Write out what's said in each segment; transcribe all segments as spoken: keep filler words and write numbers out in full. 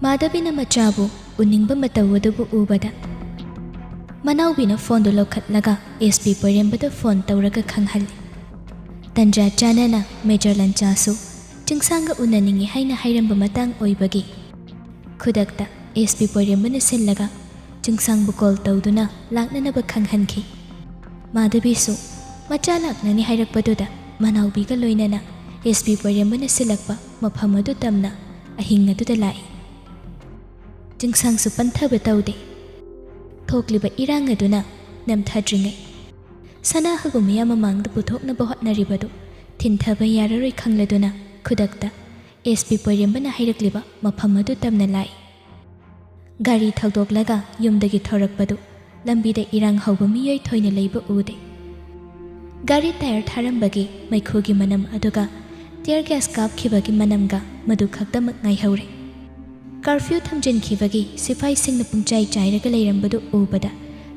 ꯃꯥꯙꯕꯤꯅ ꯃꯆꯥꯕꯨ ꯎꯅꯤꯡꯕ ꯃꯇꯧ ꯑꯗꯨꯕꯨ ꯎꯕꯗ, ꯃꯅꯥꯎꯕꯤꯅ ꯐꯣꯟꯗꯨ ꯂꯧꯈꯠꯂꯒ ꯑꯦꯁ ꯄꯤ ꯄꯣꯏꯔꯦꯝꯕꯗ ꯐꯣꯟ ꯇꯧꯔꯒ ꯈꯪꯍꯜꯂꯤ꯫ ꯇꯟꯖꯥ ꯆꯥꯅꯅ ꯃꯦꯖꯔ ꯂꯟꯆꯥꯁꯨ ꯆꯤꯡꯁꯥꯡꯒ ꯎꯅꯅꯤꯡꯏ ꯍꯥꯏꯅ ꯍꯥꯏꯔꯝꯕ ꯃꯇꯥꯡ ꯑꯣꯏꯕꯒꯤ, ꯈꯨꯗꯛꯇ ꯑꯦꯁ ꯄꯤ ꯄꯣꯏꯔꯦꯝꯕꯅ ꯁꯤꯜꯂꯒ ꯆꯤꯡꯁꯥꯡꯕꯨ ꯀꯣꯜ ꯇꯧꯗꯨꯅ ꯂꯥꯛꯅꯅꯕ ꯈꯪꯍꯟꯈꯤ꯫ ꯃꯥꯙꯕꯤꯁꯨ ꯃꯆꯥ ꯂꯥꯛꯅꯅꯤ ꯍꯥꯏꯔꯛꯄꯗꯨꯗ ꯃꯅꯥꯎꯕꯤꯒ ꯂꯣꯏꯅꯅ ꯑꯦꯁ ꯄꯤ ꯄꯣꯏꯔꯦꯝꯕꯅ ꯁꯤꯜꯂꯛꯄ ꯃꯐꯝ ꯑꯗꯨ ꯇꯝꯅ ꯑꯍꯤꯡ ꯑꯗꯨꯗ ꯂꯥꯛꯏ꯫ ꯆꯤꯡꯁꯥꯡꯁꯨ ꯄꯟꯊꯕ ꯇꯧꯗꯦ꯫ ꯊꯣꯛꯂꯤꯕ ꯏꯔꯥꯡ ꯑꯗꯨꯅ ꯅꯝꯊꯗ꯭ꯔꯤꯉꯩ, ꯁꯅꯥꯍꯜꯕꯨ ꯃꯤꯌꯥꯝ ꯃꯃꯥꯡꯗ ꯄꯨꯊꯣꯛꯅꯕ ꯍꯣꯠꯅꯔꯤꯕꯗꯨ ꯊꯤꯡꯊꯕ ꯌꯥꯔꯔꯣꯏ ꯈꯪꯂꯗꯨꯅ, ꯈꯨꯗꯛꯇ ꯑꯦꯁ ꯄꯤ ꯄꯣꯏꯔꯦꯝꯕꯅ ꯍꯥꯏꯔꯛꯂꯤꯕ ꯃꯐꯝ ꯑꯗꯨ ꯇꯝꯅ ꯂꯥꯛꯏ꯫ ꯒꯥꯔꯤ ꯊꯧꯗꯣꯛꯂꯒ ꯌꯨꯝꯗꯒꯤ ꯊꯣꯔꯛꯄꯗꯨ ꯂꯝꯕꯤꯗ ꯏꯔꯥꯡ ꯍꯧꯕ ꯃꯤꯑꯣꯏ ꯊꯣꯏꯅ ꯂꯩꯕ ꯎꯗꯦ꯫ ꯒꯥꯔꯤ ꯇꯥꯌꯔ ꯊꯥꯔꯝꯕꯒꯤ ꯃꯩꯈꯨꯒꯤ ꯃꯅꯝ ꯑꯗꯨꯒ ꯇꯤꯌꯔ ꯒ꯭ꯌꯥꯁ ꯀꯥꯞꯈꯤꯕꯒꯤ ꯃꯅꯝꯒ ꯃꯗꯨ ꯈꯛꯇꯃꯛ ꯉꯥꯏꯍꯧꯔꯦ꯫ ꯀꯔꯐ꯭ꯌꯨ ꯊꯝꯖꯤꯟꯈꯤꯕꯒꯤ ꯁꯤꯐꯥꯏꯁꯤꯡꯅ ꯄꯨꯡꯆꯥꯏ ꯆꯥꯏꯔꯒ ꯂꯩꯔꯝꯕꯗꯨ ꯎꯕꯗ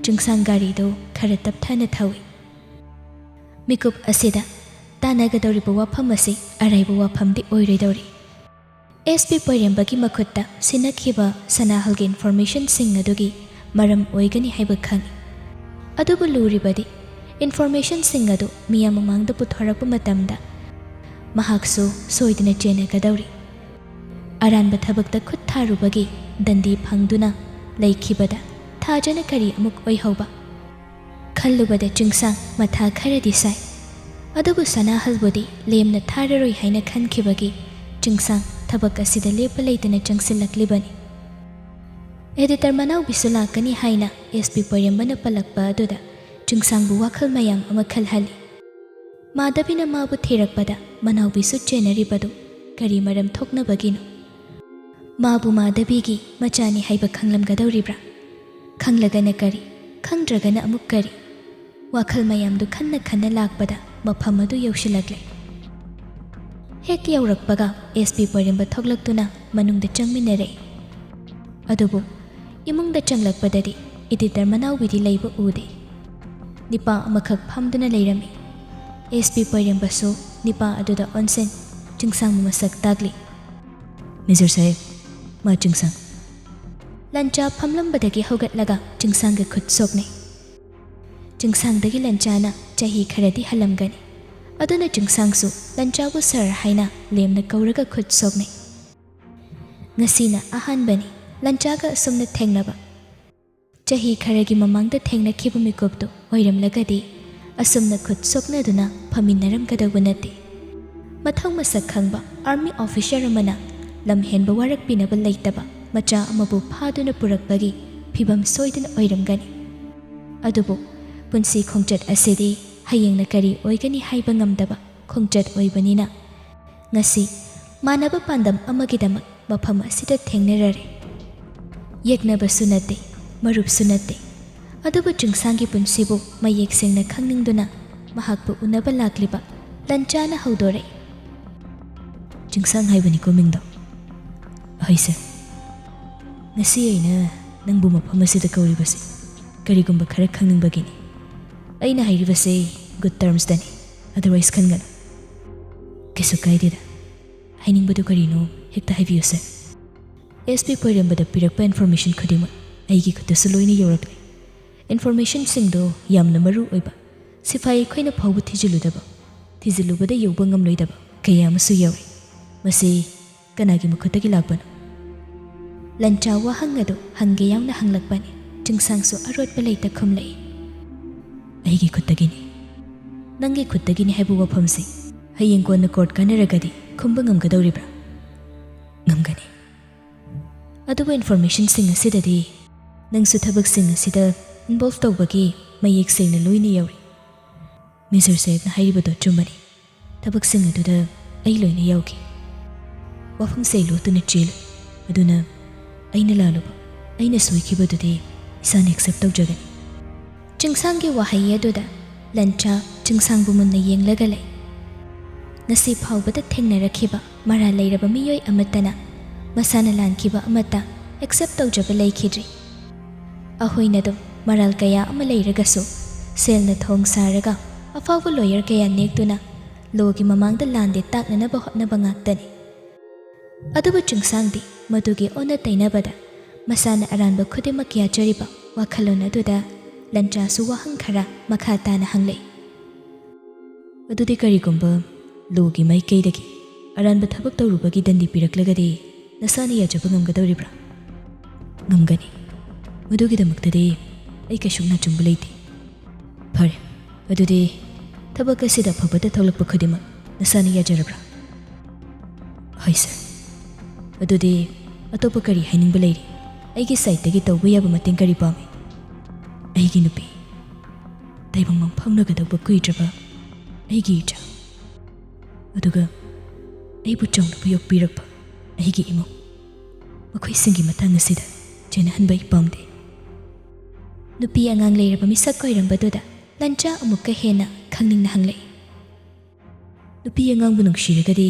ꯆꯤꯡꯁꯥꯡ ꯒꯥꯔꯤꯗꯨ ꯈꯔ ꯇꯞꯊꯅ ꯊꯧꯏ꯫ ꯃꯤꯀꯨꯞ ꯑꯁꯤꯗ ꯇꯥꯟꯅꯒꯗꯧꯔꯤꯕ ꯋꯥꯐꯝ ꯑꯁꯤ ꯑꯔꯥꯏꯕ ꯋꯥꯐꯝꯗꯤ ꯑꯣꯏꯔꯣꯏꯗꯧꯔꯤ꯫ ꯑꯦꯁ ꯄꯤ ꯄꯣꯏꯔꯦꯝꯕꯒꯤ ꯃꯈꯨꯠꯇ ꯁꯤꯟꯅꯈꯤꯕ ꯁꯅꯥꯍꯜꯒꯤ ꯏꯟꯐꯣꯔꯃꯦꯁꯟꯁꯤꯡ ꯑꯗꯨꯒꯤ ꯃꯔꯝ ꯑꯣꯏꯒꯅꯤ ꯍꯥꯏꯕ ꯈꯪꯏ꯫ ꯑꯗꯨꯕꯨ ꯂꯨꯔꯤꯕꯗꯤ, ꯏꯟꯐꯣꯔꯃꯦꯁꯟꯁꯤꯡ ꯑꯗꯨ ꯃꯤꯌꯥꯝ ꯃꯃꯥꯡꯗ ꯄꯨꯊꯣꯔꯛꯄ ꯃꯇꯝꯗ ꯃꯍꯥꯛꯁꯨ ꯁꯣꯏꯗꯅ ꯆꯦꯟꯅꯒꯗꯧꯔꯤ꯫ ꯑꯔꯥꯟꯕ ꯊꯕꯛꯇ ꯈꯨꯠ ꯊꯥꯔꯨꯕꯒꯤ ꯗꯟꯗꯤ ꯐꯪꯗꯨꯅ ꯂꯩꯈꯤꯕꯗ ꯊꯥꯖꯅ ꯀꯔꯤ ꯑꯃꯨꯛ ꯑꯣꯏꯍꯧꯕ? ꯈꯜꯂꯨꯕꯗ ꯆꯤꯡꯁꯥꯡ ꯃꯊꯥ ꯈꯔꯗꯤ ꯁꯥꯏ꯫ ꯑꯗꯨꯕꯨ ꯁꯅꯥꯍꯜꯕꯨꯗꯤ ꯂꯦꯝꯅ ꯊꯥꯔꯔꯣꯏ ꯍꯥꯏꯅ ꯈꯟꯈꯤꯕꯒꯤ ꯆꯤꯡꯁꯥꯡ ꯊꯕꯛ ꯑꯁꯤꯗ ꯂꯦꯞꯄ ꯂꯩꯇꯅ ꯆꯪꯁꯤꯜꯂꯛꯂꯤꯕꯅꯤ꯫ ꯑꯦꯗꯤꯇꯔ ꯃꯅꯥꯎꯕꯤꯁꯨ ꯂꯥꯛꯀꯅꯤ ꯍꯥꯏꯅ ꯑꯦꯁ ꯄꯤ ꯄꯣꯏꯔꯦꯝꯕꯅ ꯄꯜꯂꯛꯄ ꯑꯗꯨꯗ ꯆꯤꯡꯁꯥꯡꯕꯨ ꯋꯥꯈꯜ ꯃꯌꯥꯝ ꯑꯃ ꯈꯜꯍꯜꯂꯤ꯫ ꯃꯥꯙꯕꯤꯅ ꯃꯥꯕꯨ ꯊꯤꯔꯛꯄꯗ ꯃꯅꯥꯎꯕꯤꯁꯨ ꯆꯦꯟꯅꯔꯤꯕꯗꯨ ꯀꯔꯤ ꯃꯔꯝ ꯊꯣꯛꯅꯕꯒꯤꯅꯣ? ꯃꯥꯕꯨ ꯃꯥꯙꯕꯤꯒꯤ ꯃꯆꯥꯅꯤ ꯍꯥꯏꯕ ꯈꯪꯂꯝꯒꯗꯧꯔꯤꯕ꯭ꯔꯥ? ꯈꯪꯂꯒꯅ ꯀꯔꯤ, ꯈꯪꯗ꯭ꯔꯒꯅ ꯑꯃꯨꯛ ꯀꯔꯤ? ꯋꯥꯈꯜ ꯃꯌꯥꯝꯗꯨ ꯈꯟꯅ ꯈꯟꯅ ꯂꯥꯛꯄꯗ ꯃꯐꯝ ꯑꯗꯨ ꯌꯧꯁꯤꯜꯂꯛꯂꯦ꯫ ꯍꯦꯛ ꯌꯧꯔꯛꯄꯒ ꯑꯦꯁ ꯄꯤ ꯄꯣꯏꯔꯦꯝꯕ ꯊꯣꯛꯂꯛꯇꯨꯅ ꯃꯅꯨꯡꯗ ꯆꯪꯃꯤꯟꯅꯔꯛꯏ꯫ ꯑꯗꯨꯕꯨ ꯏꯃꯨꯡꯗ ꯆꯪꯂꯛꯄꯗꯗꯤ ꯏꯗꯤꯇꯔ ꯃꯅꯥꯎꯕꯤꯗꯤ ꯂꯩꯕ ꯎꯗꯦ꯫ ꯅꯤꯄꯥ ꯑꯃꯈꯛ ꯐꯝꯗꯨꯅ ꯂꯩꯔꯝꯃꯤ꯫ ꯑꯦꯁ ꯄꯤ ꯄꯣꯏꯔꯦꯝꯕꯁꯨ ꯅꯤꯄꯥ ꯑꯗꯨꯗ ꯑꯣꯟꯁꯤꯟ ꯆꯤꯡꯁꯥꯡꯕꯨ ꯃꯁꯛ ꯇꯥꯛꯂꯤ꯫ ꯃꯦꯖꯔ ꯁꯥꯍꯦꯕ, ꯃꯥ ꯆꯤꯡꯁꯥꯡ꯫ ꯂꯟꯆꯥ ꯐꯝꯂꯝꯕꯗꯒꯤ ꯍꯧꯒꯠꯂꯒ ꯆꯤꯡꯁꯥꯡꯒꯤ ꯈꯨꯠ ꯁꯣꯛꯅꯩ꯫ ꯆꯤꯡꯁꯥꯡꯗꯒꯤ ꯂꯟꯆꯥꯅ ꯆꯍꯤ ꯈꯔꯗꯤ ꯍꯜꯂꯝꯒꯅꯤ꯫ ꯑꯗꯨꯅ ꯆꯤꯡꯁꯥꯡꯁꯨ ꯂꯟꯆꯥꯕꯨ "ꯁꯥꯔ" ꯍꯥꯏꯅ ꯂꯦꯝꯅ ꯀꯧꯔꯒ ꯈꯨꯠ ꯁꯣꯛꯅꯩ꯫ ꯉꯁꯤꯅ ꯑꯍꯥꯟꯕꯅꯤ ꯂꯟꯆꯥꯒ ꯑꯁꯨꯝꯅ ꯊꯦꯡꯅꯕ꯫ ꯆꯍꯤ ꯈꯔꯒꯤ ꯃꯃꯥꯡꯗ ꯊꯦꯡꯅꯈꯤꯕ ꯃꯤꯀꯨꯞꯇꯨ ꯑꯣꯏꯔꯝꯂꯒꯗꯤ ꯑꯁꯨꯝꯅ ꯈꯨꯠ ꯁꯣꯛꯅꯗꯨꯅ ꯐꯝꯃꯤꯟꯅꯔꯝꯒꯗꯧꯕ ꯅꯠꯇꯦ꯫ ꯃꯊꯧ ꯃꯁꯛ ꯈꯪꯕ ꯑꯥꯔꯃꯤ ꯑꯣꯐꯤꯁꯔ ꯑꯃꯅ ꯂꯝ ꯍꯦꯟꯕ ꯋꯥꯔꯛꯄꯤꯅꯕ ꯂꯩꯇꯕ ꯃꯆꯥ ꯑꯃꯕꯨ ꯐꯥꯗꯨꯅ ꯄꯨꯔꯛꯄꯒꯤ ꯐꯤꯚꯝ ꯁꯣꯏꯗꯅ ꯑꯣꯏꯔꯝꯒꯅꯤ꯫ ꯑꯗꯨꯕꯨ ꯄꯨꯟꯁꯤ ꯈꯣꯡꯆꯠ ꯑꯁꯤꯗꯤ ꯍꯌꯦꯡꯅ ꯀꯔꯤ ꯑꯣꯏꯒꯅꯤ ꯍꯥꯏꯕ ꯉꯝꯗꯕ ꯈꯣꯡꯆꯠ ꯑꯣꯏꯕꯅꯤꯅ ꯉꯁꯤ ꯃꯥꯟꯅꯕ ꯄꯥꯟꯗꯝ ꯑꯃꯒꯤꯗꯃꯛ ꯃꯐꯝ ꯑꯁꯤꯗ ꯊꯦꯡꯅꯔꯔꯦ꯫ ꯌꯦꯛꯅꯕꯁꯨ ꯅꯠꯇꯦ, ꯃꯔꯨꯞꯁꯨ ꯅꯠꯇꯦ꯫ ꯑꯗꯨꯕꯨ ꯆꯤꯡꯁꯥꯡꯒꯤ ꯄꯨꯟꯁꯤꯕꯨ ꯃꯌꯦꯛ ꯁꯦꯡꯅ ꯈꯪꯅꯤꯡꯗꯨꯅ ꯃꯍꯥꯛꯄꯨ ꯎꯅꯕ ꯂꯥꯛꯂꯤꯕ ꯂꯟꯆꯥꯅ ꯍꯧꯗꯣꯔꯛꯏ꯫ "ꯆꯤꯡꯁꯥꯡ ꯍꯥꯏꯕꯅꯤꯀꯣ ꯃꯤꯡꯗꯣ?" "ꯍꯣꯏ ꯁꯥꯔ꯫ ꯉꯁꯤ ꯑꯩꯅ ꯅꯪꯕꯨ ꯃꯐꯝ ꯑꯁꯤꯗ ꯀꯧꯔꯤꯕꯁꯦ ꯀꯔꯤꯒꯨꯝꯕ ꯈꯔ ꯈꯪꯅꯤꯡꯕꯒꯤꯅꯤ꯫ ꯑꯩꯅ ꯍꯥꯏꯔꯤꯕꯁꯦ ꯒꯨꯗ ꯇꯔꯝꯁꯇꯅꯤ, ꯑꯗꯔꯋꯥꯏꯁ ꯈꯟꯒꯅꯨ꯫ ꯀꯩꯁꯨ ꯀꯥꯏꯗꯦꯗ꯫ ꯍꯥꯏꯅꯤꯡꯕꯗꯨ ꯀꯔꯤꯅꯣ ꯍꯦꯛꯇ ꯍꯥꯏꯕꯤꯌꯨ ꯁꯥꯔ꯫ ꯑꯦꯁ ꯄꯤ ꯄꯣꯏꯔꯦꯝꯕꯗ ꯄꯤꯔꯛꯄ ꯏꯟꯐꯣꯔꯃꯦꯁꯟ ꯈꯨꯗꯤꯡꯃꯛ ꯑꯩꯒꯤ ꯈꯨꯠꯇꯁꯨ ꯂꯣꯏꯅ ꯌꯧꯔꯛꯂꯦ꯫ ꯏꯟꯐꯣꯔꯃꯦꯁꯟꯁꯤꯡꯗꯣ ꯌꯥꯝꯅ ꯃꯔꯨ ꯑꯣꯏꯕ, ꯁꯤꯐꯥꯏ ꯑꯩꯈꯣꯏꯅ ꯐꯥꯎꯕ ꯊꯤꯖꯤꯜꯂꯨꯗꯕ, ꯊꯤꯖꯤꯜꯂꯨꯕꯗ ꯌꯧꯕ ꯉꯝꯂꯣꯏꯗꯕ ꯀꯌꯥ ꯑꯃꯁꯨ ꯌꯥꯎꯔꯤ꯫ ꯃꯁꯤ ꯀꯅꯥꯒꯤ ꯃꯈꯨꯠꯇꯒꯤ ꯂꯥꯛꯄꯅꯣ?" ꯂꯟꯆꯥ ꯋꯥꯍꯪ ꯑꯗꯨ ꯍꯪꯒꯦ ꯌꯥꯎꯅ ꯍꯪꯂꯛꯄꯅꯤ꯫ ꯆꯤꯡꯁꯥꯡꯁꯨ ꯑꯔꯣꯠꯄ ꯂꯩꯇ ꯈꯨꯝꯂꯛꯏ꯫ "ꯑꯩꯒꯤ ꯈꯨꯠꯇꯒꯤꯅꯤ꯫ ꯅꯪꯒꯤ ꯈꯨꯠꯇꯒꯤꯅꯤ ꯍꯥꯏꯕ ꯋꯥꯐꯝꯁꯤ ꯍꯌꯦꯡ ꯀꯣꯟꯅ ꯀꯣꯔꯠ ꯀꯥꯟꯅꯔꯒꯗꯤ ꯈꯨꯝꯕ ꯉꯝꯒꯗꯧꯔꯤꯕ꯭ꯔꯥ?" "ꯉꯝꯒꯅꯤ꯫ ꯑꯗꯨꯕꯨ ꯏꯟꯐꯣꯔꯃꯦꯁꯟꯁꯤꯡ ꯑꯁꯤꯗꯗꯤ ꯅꯪꯁꯨ ꯊꯕꯛꯁꯤꯡ ꯑꯁꯤꯗ ꯏꯟꯚꯣꯜꯚ ꯇꯧꯕꯒꯤ ꯃꯌꯦꯛ ꯁꯦꯡꯅ ꯂꯣꯏꯅ ꯌꯥꯎꯔꯤ꯫ ꯃꯦꯖꯔ ꯁꯥꯍꯦꯕꯅ ꯍꯥꯏꯔꯤꯕꯗꯣ ꯑꯆꯨꯝꯕꯅꯤ꯫ ꯊꯕꯛꯁꯤꯡ ꯑꯗꯨꯗ ꯑꯩ ꯂꯣꯏꯅ ꯌꯥꯎꯈꯤ꯫ ꯋꯥꯐꯝꯁꯦ ꯑꯩ ꯂꯣꯠꯇꯨꯅ ꯆꯦꯜꯂꯨ꯫ ꯑꯗꯨꯅ ꯑꯩꯅ ꯂꯥꯜꯂꯨꯕ, ꯑꯩꯅ ꯁꯣꯏꯈꯤꯕꯗꯨꯗꯤ ꯏꯁꯥꯅ ꯑꯦꯛꯁꯦꯞ ꯇꯧꯖꯒꯅꯤ꯫" ꯆꯤꯡꯁꯥꯡꯒꯤ ꯋꯥꯍꯩ ꯑꯗꯨꯗ ꯂꯟꯆꯥ ꯆꯤꯡꯁꯥꯡꯕꯨ ꯃꯨꯟꯅ ꯌꯦꯡꯂꯒ ꯂꯩ꯫ ꯉꯁꯤ ꯐꯥꯎꯕꯗ ꯊꯦꯡꯅꯔꯛꯈꯤꯕ ꯃꯔꯥꯜ ꯂꯩꯔꯕ ꯃꯤꯑꯣꯏ ꯑꯃꯠꯇꯅ ꯃꯁꯥꯅ ꯂꯥꯟꯈꯤꯕ ꯑꯃꯠꯇ ꯑꯦꯛꯁꯦꯞ ꯇꯧꯖꯕ ꯂꯩꯈꯤꯗ꯭ꯔꯤ꯫ ꯑꯩꯈꯣꯏꯅ ꯑꯗꯨꯝ ꯃꯔꯥꯜ ꯀꯌꯥ ꯑꯃ ꯂꯩꯔꯒꯁꯨ ꯁꯦꯜꯅ ꯊꯣꯡ ꯁꯥꯔꯒ ꯑꯐꯥꯎꯕ ꯂꯣꯌꯔ ꯀꯌꯥ ꯅꯦꯛꯇꯨꯅ ꯂꯣꯒꯤ ꯃꯃꯥꯡꯗ ꯂꯥꯟꯗꯦ ꯇꯥꯛꯅꯅꯕ ꯍꯣꯠꯅꯕ ꯉꯥꯛꯇꯅꯤ꯫ ꯑꯗꯨꯕꯨ ꯆꯤꯡꯁꯥꯡꯗꯤ ꯃꯗꯨꯒꯤ ꯑꯣꯟꯅ ꯇꯩꯅꯕꯗ ꯃꯁꯥꯅ ꯑꯔꯥꯟꯕ ꯈꯨꯗꯤꯡꯃꯛ ꯌꯥꯖꯔꯤꯕ ꯋꯥꯈꯜꯂꯣꯟ ꯑꯗꯨꯗ ꯂꯟꯆꯥꯁꯨ ꯋꯥꯍꯪ ꯈꯔ ꯃꯈꯥ ꯇꯥꯅ ꯍꯪꯂꯛꯏ꯫ "ꯑꯗꯨꯗꯤ ꯀꯔꯤꯒꯨꯝꯕ ꯂꯣꯒꯤ ꯃꯥꯏꯀꯩꯗꯒꯤ ꯑꯔꯥꯟꯕ ꯊꯕꯛ ꯇꯧꯔꯨꯕꯒꯤ ꯗꯟꯗꯤ ꯄꯤꯔꯛꯂꯒꯗꯤ ꯅꯁꯥꯅ ꯌꯥꯖꯕ ꯉꯝꯒꯗꯧꯔꯤꯕ꯭ꯔꯥ?" "ꯉꯝꯒꯅꯤ꯫ ꯃꯗꯨꯒꯤꯗꯃꯛꯇꯗꯤ ꯑꯩ ꯀꯩꯁꯨ ꯅꯥꯆꯨꯡꯕ ꯂꯩꯇꯦ꯫" "ꯐꯔꯦ, ꯑꯗꯨꯗꯤ ꯊꯕꯛ ꯑꯁꯤꯗ ꯑꯐꯕꯇ ꯊꯣꯛꯂꯛꯄ ꯈꯨꯗꯤꯡꯃꯛ ꯅꯁꯥꯅ ꯌꯥꯖꯔꯕ꯭ꯔꯥ?" "ꯍꯣꯏ ꯁꯥꯔ꯫ ꯑꯗꯨꯗꯤ ꯑꯇꯣꯞꯄ ꯀꯔꯤ ꯍꯥꯏꯅꯤꯡꯕ ꯂꯩꯔꯤ? ꯑꯩꯒꯤ ꯁꯥꯏꯠꯇꯒꯤ ꯇꯧꯕ ꯌꯥꯕ ꯃꯇꯦꯡ ꯀꯔꯤ ꯄꯥꯝꯃꯤ?" "ꯑꯩꯒꯤ ꯅꯨꯄꯤ, ꯇꯥꯏꯕꯪ ꯃꯪ ꯐꯥꯎꯅꯒꯗꯧꯕ ꯀꯨꯏꯗ꯭ꯔꯕ ꯑꯩꯒꯤ ꯏꯆꯥ, ꯑꯗꯨꯒ ꯑꯩꯕꯨ ꯆꯥꯎꯅꯕ ꯌꯣꯛꯄꯤꯔꯛꯄ ꯑꯩꯒꯤ ꯏꯃꯨꯡ, ꯃꯈꯣꯏꯁꯤꯡꯒꯤ ꯃꯇꯥꯡ ꯑꯁꯤꯗ ꯆꯦꯟꯅꯍꯟꯕ ꯑꯩ ꯄꯥꯝꯗꯦ꯫" ꯅꯨꯄꯤ ꯑꯉꯥꯡ ꯂꯩꯔꯕ ꯃꯤꯁꯛ ꯑꯣꯏꯔꯝꯕꯗꯨꯗ ꯂꯟꯆꯥ ꯑꯃꯨꯛꯀ ꯍꯦꯟꯅ ꯈꯪꯅꯤꯡꯅ ꯍꯪꯂꯛꯏ꯫ "ꯅꯨꯄꯤ ꯑꯉꯥꯡꯕꯨ ꯅꯨꯡꯁꯤꯔꯒꯗꯤ,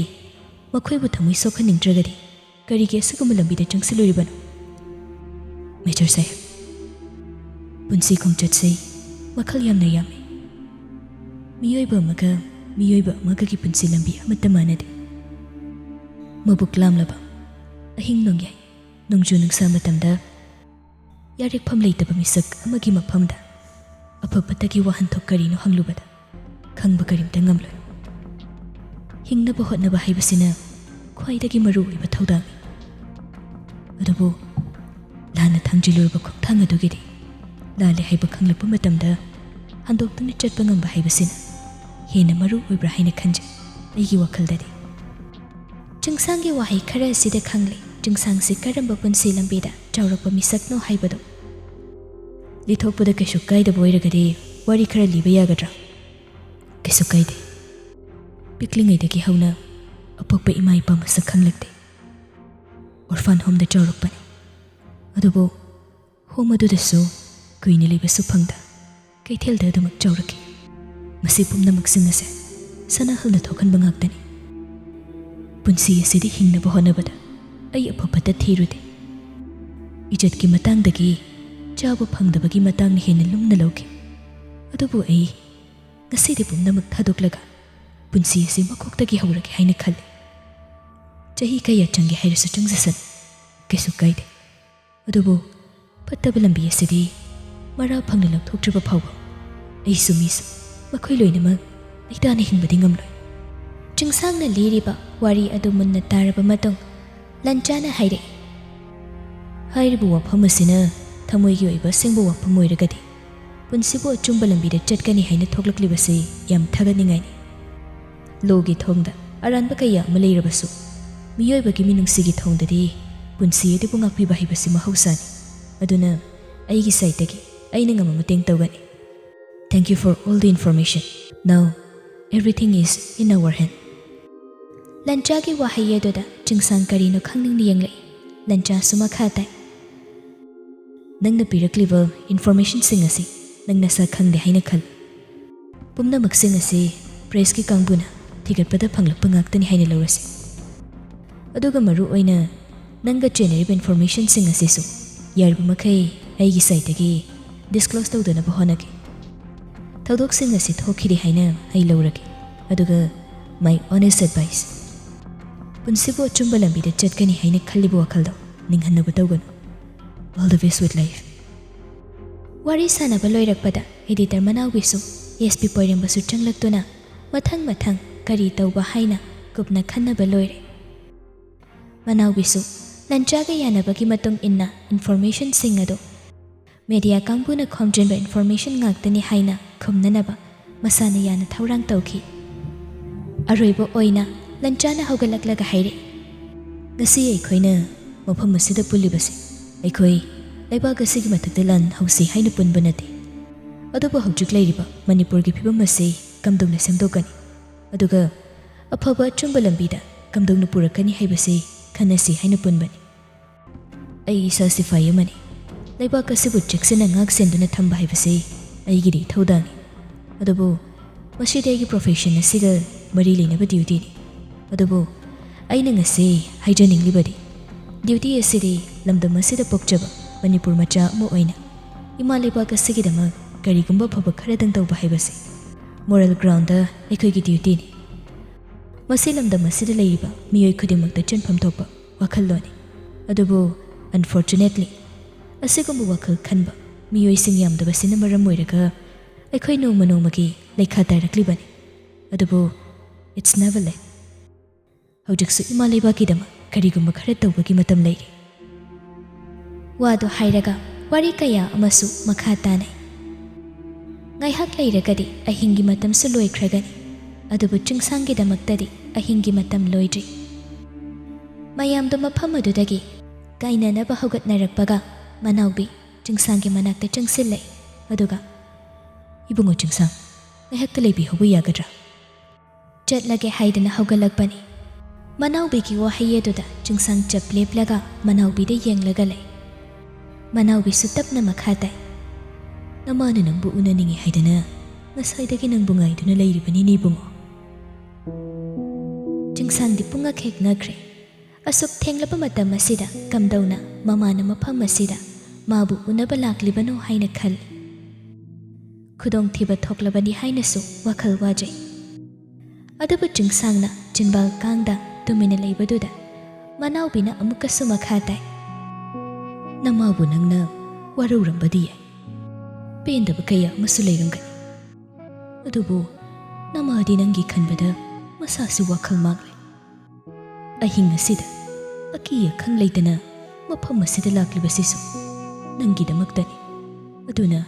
ꯃꯈꯣꯏꯕꯨ ꯊꯃꯣꯏ ꯁꯣꯛꯍꯟꯅꯤꯡꯗ꯭ꯔꯒꯗꯤ ꯀꯔꯤꯒꯤ ꯑꯁꯤꯒꯨꯝꯕ ꯂꯝꯕꯤꯗ ꯆꯪꯁꯤꯜꯂꯨꯔꯤꯕꯅꯣ?" "ꯃꯦꯖꯔ ꯁꯥꯍꯦꯕ, ꯄꯨꯟꯁꯤ ꯈꯣꯡꯆꯠꯁꯤ ꯃꯈꯜ ꯌꯥꯝꯅ ꯌꯥꯝꯃꯤ꯫ ꯃꯤꯑꯣꯏꯕ ꯑꯃꯒ ꯃꯤꯑꯣꯏꯕ ꯑꯃꯒꯒꯤ ꯄꯨꯟꯁꯤ ꯂꯝꯕꯤ ꯑꯃꯠꯇ ꯃꯥꯟꯅꯗꯦ꯫ ꯃꯕꯨꯛ ꯂꯥꯝꯂꯕ, ꯑꯍꯤꯡ ꯅꯣꯡꯌꯥꯏ, ꯅꯣꯡꯖꯨ ꯅꯨꯡꯁꯥ ꯃꯇꯝꯗ ꯌꯥꯔꯦꯛꯐꯝ ꯂꯩꯇꯕ ꯃꯤꯁꯛ ꯑꯃꯒꯤ ꯃꯐꯝꯗ ꯑꯐ ꯐꯠꯇꯒꯤ ꯋꯥꯍꯟꯊꯣꯛ ꯀꯔꯤꯅꯣ ꯍꯪꯂꯨꯕꯗ ꯈꯪꯕ ꯀꯔꯤꯝꯇ ꯉꯝꯂꯣꯏ꯫ ꯍꯤꯡꯅꯕ ꯍꯣꯠꯅꯕ ꯍꯥꯏꯕꯁꯤꯅ ꯈ꯭ꯋꯥꯏꯗꯒꯤ ꯃꯔꯨ ꯑꯣꯏꯕ ꯊꯧꯗꯥꯡꯅꯤ꯫ ꯑꯗꯨꯕꯨ ꯂꯥꯟꯅ ꯊꯥꯡꯖꯤꯜꯂꯨꯔꯕ ꯈꯣꯡꯊꯥꯡ ꯑꯗꯨꯒꯤꯗꯤ ꯂꯥꯜꯂꯦ ꯍꯥꯏꯕ ꯈꯪꯂꯛꯄ ꯃꯇꯝꯗ ꯍꯟꯗꯣꯛꯇꯨꯅ ꯆꯠꯄ ꯉꯝꯕ ꯍꯥꯏꯕꯁꯤꯅ ꯍꯦꯟꯅ ꯃꯔꯨ ꯑꯣꯏꯕ꯭ꯔꯥ ꯍꯥꯏꯅ ꯈꯟꯖꯩ꯫ ꯑꯩꯒꯤ ꯋꯥꯈꯜꯗꯗꯤ ꯆꯤꯡꯁꯥꯡꯒꯤ ꯋꯥꯍꯩ ꯈꯔ ꯑꯁꯤꯗ ꯈꯪꯂꯦ, ꯆꯤꯡꯁꯥꯡꯁꯤ ꯀꯔꯝꯕ ꯄꯨꯟꯁꯤ ꯂꯝꯕꯤꯗ ꯆꯥꯎꯔꯛꯄ ꯃꯤꯁꯛꯅꯣ ꯍꯥꯏꯕꯗꯨ꯫ "ꯂꯤꯊꯣꯛꯄꯗ ꯀꯩꯁꯨ ꯀꯥꯏꯗꯕ ꯑꯣꯏꯔꯒꯗꯤ ꯋꯥꯔꯤ ꯈꯔ ꯂꯤꯕ ꯌꯥꯒꯗ꯭ꯔꯥ?" "ꯀꯩꯁꯨ ꯀꯥꯏꯗꯦ꯫ ꯄꯤꯛꯂꯤꯉꯩꯗꯒꯤ ꯍꯧꯅ ꯑꯄꯣꯛꯄ ꯏꯃꯥ ꯏꯄꯥ ꯃꯁꯛ ꯈꯪꯂꯛꯇꯦ꯫ ꯑꯣꯔꯐꯥꯟ ꯍꯣꯝꯗ ꯆꯥꯎꯔꯛꯄꯅꯤ꯫ ꯑꯗꯨꯕꯨ ꯍꯣꯝ ꯑꯗꯨꯗꯁꯨ ꯀꯨꯏꯅ ꯂꯩꯕꯁꯨ ꯐꯪꯗ ꯀꯩꯊꯦꯜꯗ ꯑꯗꯨꯃꯛ ꯆꯥꯎꯔꯛꯈꯤ꯫ ꯃꯁꯤ ꯄꯨꯝꯅꯃꯛꯁꯤꯡ ꯑꯁꯦ ꯁꯅꯥꯍꯜꯅ ꯊꯣꯛꯍꯟꯕ ꯉꯥꯛꯇꯅꯤ꯫ ꯄꯨꯟꯁꯤ ꯑꯁꯤꯗ ꯍꯤꯡꯅꯕ ꯍꯣꯠꯅꯕꯗ ꯑꯩ ꯑꯐ ꯐꯠꯇ ꯊꯤꯔꯨꯗꯦ꯫ ꯏꯖꯠꯀꯤ ꯃꯇꯥꯡꯗꯒꯤ ꯆꯥꯕ ꯐꯪꯗꯕꯒꯤ ꯃꯇꯥꯡꯅ ꯍꯦꯟꯅ ꯂꯨꯝꯅ ꯂꯧꯈꯤ꯫ ꯑꯗꯨꯕꯨ ꯑꯩ ꯉꯁꯤꯗꯤ ꯄꯨꯝꯅꯃꯛ ꯊꯥꯗꯣꯛꯂꯒ ꯄꯨꯟꯁꯤ ꯑꯁꯤ ꯃꯀꯣꯛꯇꯒꯤ ꯍꯧꯔꯒꯦ ꯍꯥꯏꯅ ꯈꯜꯂꯤ꯫ ꯆꯍꯤ ꯀꯌꯥ ꯆꯪꯒꯦ ꯍꯥꯏꯔꯁꯨ ꯆꯪꯖꯁꯅꯨ, ꯀꯩꯁꯨ ꯀꯥꯏꯗꯦ꯫ ꯑꯗꯨꯕꯨ ꯐꯠꯇꯕ ꯂꯝꯕꯤ ꯑꯁꯤꯗꯤ ꯃꯔꯥ ꯐꯪꯅ ꯂꯧꯊꯣꯛꯇ꯭ꯔꯤꯕ ꯐꯥꯎꯕ ꯑꯩꯁꯨ ꯃꯤꯁꯨ ꯃꯈꯣꯏ ꯂꯣꯏꯅꯃꯛ ꯂꯩꯇꯥꯅ ꯍꯤꯡꯕꯗꯤ ꯉꯝꯂꯣꯏ꯫ ꯆꯤꯡꯁꯥꯡꯅ ꯂꯤꯔꯤꯕ ꯋꯥꯔꯤ ꯑꯗꯨ ꯃꯨꯟꯅ ꯇꯥꯔꯕ ꯃꯇꯨꯡ ꯂꯟꯆꯥꯅ ꯍꯥꯏꯔꯛꯏ, ꯍꯥꯏꯔꯤꯕ ꯋꯥꯐꯝ ꯑꯁꯤꯅ ꯊꯃꯣꯏꯒꯤ ꯑꯣꯏꯕ ꯑꯁꯦꯡꯕ ꯋꯥꯐꯝ ꯑꯣꯏꯔꯒꯗꯤ ꯄꯨꯟꯁꯤꯕꯨ ꯑꯆꯨꯝꯕ ꯂꯝꯕꯤꯗ ꯆꯠꯀꯅꯤ ꯍꯥꯏꯅ ꯊꯣꯛꯂꯛꯂꯤꯕꯁꯤ ꯌꯥꯝ ꯊꯥꯒꯠꯅꯤꯡꯉꯥꯏꯅꯤ꯫ ꯂꯣꯒꯤ ꯊꯣꯡꯗ ꯑꯔꯥꯟꯕ ꯀꯌꯥ ꯑꯃ ꯂꯩꯔꯕꯁꯨ, ꯃꯤꯑꯣꯏꯕꯒꯤ ꯃꯤꯅꯨꯡꯁꯤꯒꯤ ꯊꯣꯡꯗꯗꯤ ꯄꯨꯟꯁꯤ ꯑꯗꯨꯕꯨ ꯉꯥꯛꯄꯤꯕ ꯍꯥꯏꯕꯁꯤ ꯃꯍꯧꯁꯥꯅꯤ꯫ ꯑꯗꯨꯅ ꯑꯩꯒꯤ ꯁꯥꯏꯠꯇꯒꯤ ꯑꯩꯅ ꯉꯝꯕ ꯃꯇꯦꯡ ꯇꯧꯒꯅꯤ꯫ Thank you for all the information. Now everything is in our hand. ꯂꯟꯆꯥꯒꯤ ꯋꯥꯍꯩ ꯑꯗꯨꯗ ꯆꯤꯡꯁꯥꯡ ꯀꯔꯤꯅꯣ ꯈꯪꯅꯤꯡꯅ ꯌꯦꯡꯂꯛꯏ꯫ ꯂꯟꯆꯥꯁꯨ ꯃꯈꯥ ꯇꯥꯏ, ꯅꯪꯅ ꯄꯤꯔꯛꯂꯤꯕ ꯏꯟꯐꯣꯔꯃꯦꯁꯟꯁꯤꯡ ꯑꯁꯤ ꯅꯪ ꯅꯁꯥ ꯈꯪꯗꯦ ꯍꯥꯏꯅ ꯈꯜꯂꯨ꯫ ꯄꯨꯝꯅꯃꯛꯁꯤꯡ ꯑꯁꯤ ꯄ꯭ꯔꯦꯁꯀꯤ ꯀꯥꯡꯕꯨꯅ ꯊꯤꯒꯠꯄꯗ ꯐꯪꯂꯛꯄ ꯉꯥꯛꯇꯅꯤ ꯍꯥꯏꯅ ꯂꯧꯔꯁꯤ꯫ ꯑꯗꯨꯒ ꯃꯔꯨ ꯑꯣꯏꯅ ꯅꯪꯒ ꯆꯦꯟꯅꯔꯤꯕ ꯏꯟꯐꯣꯔꯃꯦꯁꯟꯁꯤꯡ ꯑꯁꯤꯁꯨ ꯌꯥꯔꯤꯕ ꯃꯈꯩ ꯑꯩꯒꯤ ꯁꯥꯏꯠꯇꯒꯤ ꯗꯤꯁꯀ꯭ꯂꯣꯁ ꯇꯧꯗꯅꯕ ꯍꯣꯠꯅꯒꯦ꯫ ꯊꯧꯗꯣꯛꯁꯤꯡ ꯑꯁꯤ ꯊꯣꯛꯈꯤꯗꯦ ꯍꯥꯏꯅ ꯑꯩ ꯂꯧꯔꯒꯦ꯫ ꯑꯗꯨꯒ my honest advice, ꯄꯨꯟꯁꯤꯕꯨ ꯑꯆꯨꯝꯕ ꯂꯝꯕꯤꯗ ꯆꯠꯀꯅꯤ ꯍꯥꯏꯅ ꯈꯜꯂꯤꯕ ꯋꯥꯈꯜꯗꯣ ꯅꯤꯡꯍꯟꯅꯕ ꯇꯧꯒꯅꯨ꯫ All the best with life. ꯋꯥꯔꯤ ꯁꯥꯟꯅꯕ ꯂꯣꯏꯔꯛꯄꯗ ꯏꯗꯤꯇꯔ ꯃꯅꯥꯎꯕꯤꯁꯨ ꯑꯦꯁ ꯄꯤ ꯄꯣꯏꯔꯦꯝꯕꯁꯨ ꯆꯪꯂꯛꯇꯨꯅ ꯃꯊꯪ ꯃꯊꯪ ꯀꯔꯤ ꯇꯧꯕ ꯍꯥꯏꯅ ꯀꯨꯞꯅ ꯈꯟꯅꯕ ꯂꯣꯏꯔꯦ꯫ ꯃꯅꯥꯎꯕꯤꯁꯨ ꯂꯟꯆꯥꯒ ꯌꯥꯅꯕꯒꯤ ꯃꯇꯨꯡ ꯏꯟꯅ ꯏꯟꯐꯣꯔꯃꯦꯁꯟꯁꯤꯡ ꯑꯗꯨ ꯃꯦꯗꯤꯌꯥ ꯀꯥꯡꯕꯨꯅ ꯈꯣꯝꯖꯤꯟꯕ ꯏꯟꯐꯣꯔꯃꯦꯁꯟ ꯉꯥꯛꯇꯅꯤ ꯍꯥꯏꯅ ꯈꯨꯝꯅꯅꯕ ꯃꯁꯥꯅ ꯌꯥꯅ ꯊꯧꯔꯥꯡ ꯇꯧꯈꯤ꯫ ꯑꯔꯣꯏꯕ ꯑꯣꯏꯅ ꯂꯟꯆꯥꯅ ꯍꯧꯒꯠꯂꯛꯂꯒ ꯍꯥꯏꯔꯛꯏ, ꯉꯁꯤ ꯑꯩꯈꯣꯏꯅ ꯃꯐꯝ ꯑꯁꯤꯗ ꯄꯨꯜꯂꯤꯕꯁꯤ ꯑꯩꯈꯣꯏ ꯂꯩꯕꯥꯛ ꯑꯁꯤꯒꯤ ꯃꯊꯛꯇ ꯂꯥꯟ ꯍꯧꯁꯤ ꯍꯥꯏꯅ ꯄꯨꯟꯕ ꯅꯠꯇꯦ꯫ ꯑꯗꯨꯕꯨ ꯍꯧꯖꯤꯛ ꯂꯩꯔꯤꯕ ꯃꯅꯤꯄꯨꯔꯒꯤ ꯐꯤꯕꯝ ꯑꯁꯤ ꯀꯝꯗꯧꯅ ꯁꯦꯝꯗꯣꯛꯀꯅꯤ, ꯑꯗꯨꯒ ꯑꯐꯕ ꯑꯆꯨꯝꯕ ꯂꯝꯕꯤꯗ ꯀꯝꯗꯧꯅ ꯄꯨꯔꯛꯀꯅꯤ ꯍꯥꯏꯕꯁꯤ ꯈꯟꯅꯁꯤ ꯍꯥꯏꯅ ꯄꯨꯟꯕꯅꯤ꯫ ꯑꯩ ꯏꯁꯥ ꯁꯤꯐꯥꯏ ꯑꯃꯅꯤ꯫ ꯂꯩꯕꯥꯛ ꯑꯁꯤꯕꯨ ꯆꯦꯛꯁꯤꯟꯅ ꯉꯥꯛ ꯁꯦꯟꯗꯨꯅ ꯊꯝꯕ ꯍꯥꯏꯕꯁꯤ ꯑꯩꯒꯤꯗꯤ ꯏꯊꯧꯗꯥꯡꯅꯤ꯫ ꯑꯗꯨꯕꯨ ꯃꯁꯤꯗꯤ ꯑꯩꯒꯤ ꯄ꯭ꯔꯣꯐꯦꯁꯟ ꯑꯁꯤꯒ ꯃꯔꯤ ꯂꯩꯅꯕ ꯗ꯭ꯌꯨꯇꯤꯅꯤ꯫ ꯑꯗꯨꯕꯨ ꯑꯩꯅ ꯉꯁꯤ ꯍꯥꯏꯖꯅꯤꯡꯂꯤꯕꯗꯤ, ꯗ꯭ꯌꯨꯇꯤ ꯑꯁꯤꯗꯤ ꯂꯝꯗꯝ ꯑꯁꯤꯗ ꯄꯣꯛꯆꯕ ꯃꯅꯤꯄꯨꯔ ꯃꯆꯥ ꯑꯃ ꯑꯣꯏꯅ ꯏꯃꯥ ꯂꯩꯕꯥꯛ ꯑꯁꯤꯒꯤꯗꯃꯛ ꯀꯔꯤꯒꯨꯝꯕ ꯑꯐꯕ ꯈꯔꯗꯪ ꯇꯧꯕ ꯍꯥꯏꯕꯁꯤ ꯃꯣꯔꯦꯜ ꯒ꯭ꯔꯥꯎꯟꯗ ꯑꯩꯈꯣꯏꯒꯤ ꯗ꯭ꯌꯨꯇꯤꯅꯤ꯫ ꯃꯁꯤ ꯂꯝꯗꯝ ꯑꯁꯤꯗ ꯂꯩꯔꯤꯕ ꯃꯤꯑꯣꯏ ꯈꯨꯗꯤꯡꯃꯛꯇ ꯆꯦꯟꯐꯝ ꯊꯣꯛꯄ ꯋꯥꯈꯜꯂꯣꯟꯅꯤ꯫ ꯑꯗꯨꯕꯨ unfortunately ꯑꯁꯤꯒꯨꯝꯕ ꯋꯥꯈꯜ ꯈꯟꯕ ꯃꯤꯑꯣꯏꯁꯤꯡ ꯌꯥꯝꯗꯕꯁꯤꯅ ꯃꯔꯝ ꯑꯣꯏꯔꯒ ꯑꯩꯈꯣꯏ ꯅꯣꯡꯃ ꯅꯣꯡꯃꯒꯤ ꯂꯩꯈꯥ ꯇꯥꯔꯛꯂꯤꯕꯅꯤ꯫ ꯑꯗꯨꯕꯨ it's never late. ꯍꯧꯖꯤꯛꯁꯨ ꯏꯃꯥ ꯂꯩꯕꯥꯛꯀꯤꯗꯃꯛ ꯀꯔꯤꯒꯨꯝꯕ ꯈꯔ ꯇꯧꯕꯒꯤ ꯃꯇꯝ ꯂꯩꯔꯤ꯫ ꯋꯥꯗꯨ ꯍꯥꯏꯔꯒ ꯋꯥꯔꯤ ꯀꯌꯥ ꯑꯃꯁꯨ ꯃꯈꯥ ꯇꯥꯅꯩ꯫ ꯉꯥꯏꯍꯥꯛ ꯂꯩꯔꯒꯗꯤ ꯑꯍꯤꯡꯒꯤ ꯃꯇꯝꯁꯨ ꯂꯣꯏꯈ꯭ꯔꯒꯅꯤ꯫ ꯑꯗꯨꯕꯨ ꯆꯤꯡꯁꯥꯡꯒꯤꯗꯃꯛꯇꯗꯤ ꯑꯍꯤꯡꯒꯤ ꯃꯇꯝ ꯂꯣꯏꯗ꯭ꯔꯤ꯫ ꯃꯌꯥꯝꯗꯣ ꯃꯐꯝ ꯑꯗꯨꯗꯒꯤ ꯀꯥꯏꯅꯅꯕ ꯍꯧꯒꯠꯅꯔꯛꯄꯒ ꯃꯅꯥꯎꯕꯤ ꯆꯤꯡꯁꯥꯡꯒꯤ ꯃꯅꯥꯛꯇ ꯆꯪꯁꯤꯜꯂꯛꯏ꯫ ꯑꯗꯨꯒ, "ꯏꯕꯨꯡꯉꯣ ꯆꯤꯡꯁꯥꯡ, ꯉꯥꯏꯍꯥꯛꯇ ꯂꯩꯕꯤꯍꯧꯕ ꯌꯥꯒꯗ꯭ꯔꯥ?" "ꯆꯠꯂꯒꯦ" ꯍꯥꯏꯗꯨꯅ ꯍꯧꯒꯠꯂꯛꯄꯅꯤ꯫ ꯃꯅꯥꯎꯕꯤꯒꯤ ꯋꯥꯍꯩ ꯑꯗꯨꯗ ꯆꯤꯡꯁꯥꯡ ꯆꯞ ꯂꯦꯞꯂꯒ ꯃꯅꯥꯎꯕꯤꯗ ꯌꯦꯡꯂꯒ ꯂꯩ꯫ ꯃꯅꯥꯎꯕꯤꯁꯨ ꯇꯞꯅ ꯃꯈꯥ ꯇꯥꯏ, "ꯅꯃꯥꯅ ꯅꯪꯕꯨ ꯎꯅꯅꯤꯡꯉꯤ ꯍꯥꯏꯗꯅ ꯉꯁꯥꯏꯗꯒꯤ ꯅꯪꯕꯨ ꯉꯥꯏꯗꯨꯅ ꯂꯩꯔꯤꯕꯅꯤꯅꯦ ꯏꯕꯨꯡꯉꯣ꯫" ꯆꯤꯡꯁꯥꯡꯗꯤ ꯄꯨꯡꯉꯛ ꯍꯦꯛ ꯉꯛꯈ꯭ꯔꯦ꯫ ꯑꯁꯨꯛ ꯊꯦꯡꯂꯕ ꯃꯇꯝ ꯑꯁꯤꯗ ꯀꯝꯗꯧꯅ ꯃꯃꯥꯅ ꯃꯐꯝ ꯑꯁꯤꯗ ꯃꯥꯕꯨ ꯎꯅꯕ ꯂꯥꯛꯂꯤꯕꯅꯣ ꯍꯥꯏꯅ ꯈꯜꯂꯤ꯫ ꯈꯨꯗꯣꯡꯊꯤꯕ ꯊꯣꯛꯂꯕꯅꯤ ꯍꯥꯏꯅꯁꯨ ꯋꯥꯈꯜ ꯋꯥꯖꯩ꯫ ꯑꯗꯨꯕꯨ ꯆꯤꯡꯁꯥꯡꯅ ꯆꯤꯟꯕꯥꯜ ꯀꯥꯡꯗ ꯇꯨꯃꯤꯟꯅ ꯂꯩꯕꯗꯨꯗ ꯃꯅꯥꯎꯕꯤꯅ ꯑꯃꯨꯛꯀꯁꯨ ꯃꯈꯥ ꯇꯥꯏ, "ꯅꯃꯥꯕꯨ ꯅꯪꯅ ꯋꯥꯔꯧꯔꯝꯕꯗꯤ ꯌꯥꯏ, ꯄꯦꯟꯗꯕ ꯀꯌꯥ ꯑꯃꯁꯨ ꯂꯩꯔꯝꯒꯅꯤ꯫ ꯑꯗꯨꯕꯨ ꯅꯃꯥꯗꯤ ꯅꯪꯒꯤ ꯈꯟꯕꯗ ꯃꯁꯥꯁꯨ ꯋꯥꯈꯜ ꯃꯥꯡꯂꯦ꯫ ꯑꯍꯤꯡ ꯑꯁꯤꯗ ꯑꯀꯤ ꯑꯈꯪ ꯂꯩꯇꯅ ꯃꯐꯝ ꯑꯁꯤꯗ ꯂꯥꯛꯂꯤꯕꯁꯤꯁꯨ ꯅꯪꯒꯤꯗꯃꯛꯇꯅꯤ꯫ ꯑꯗꯨꯅ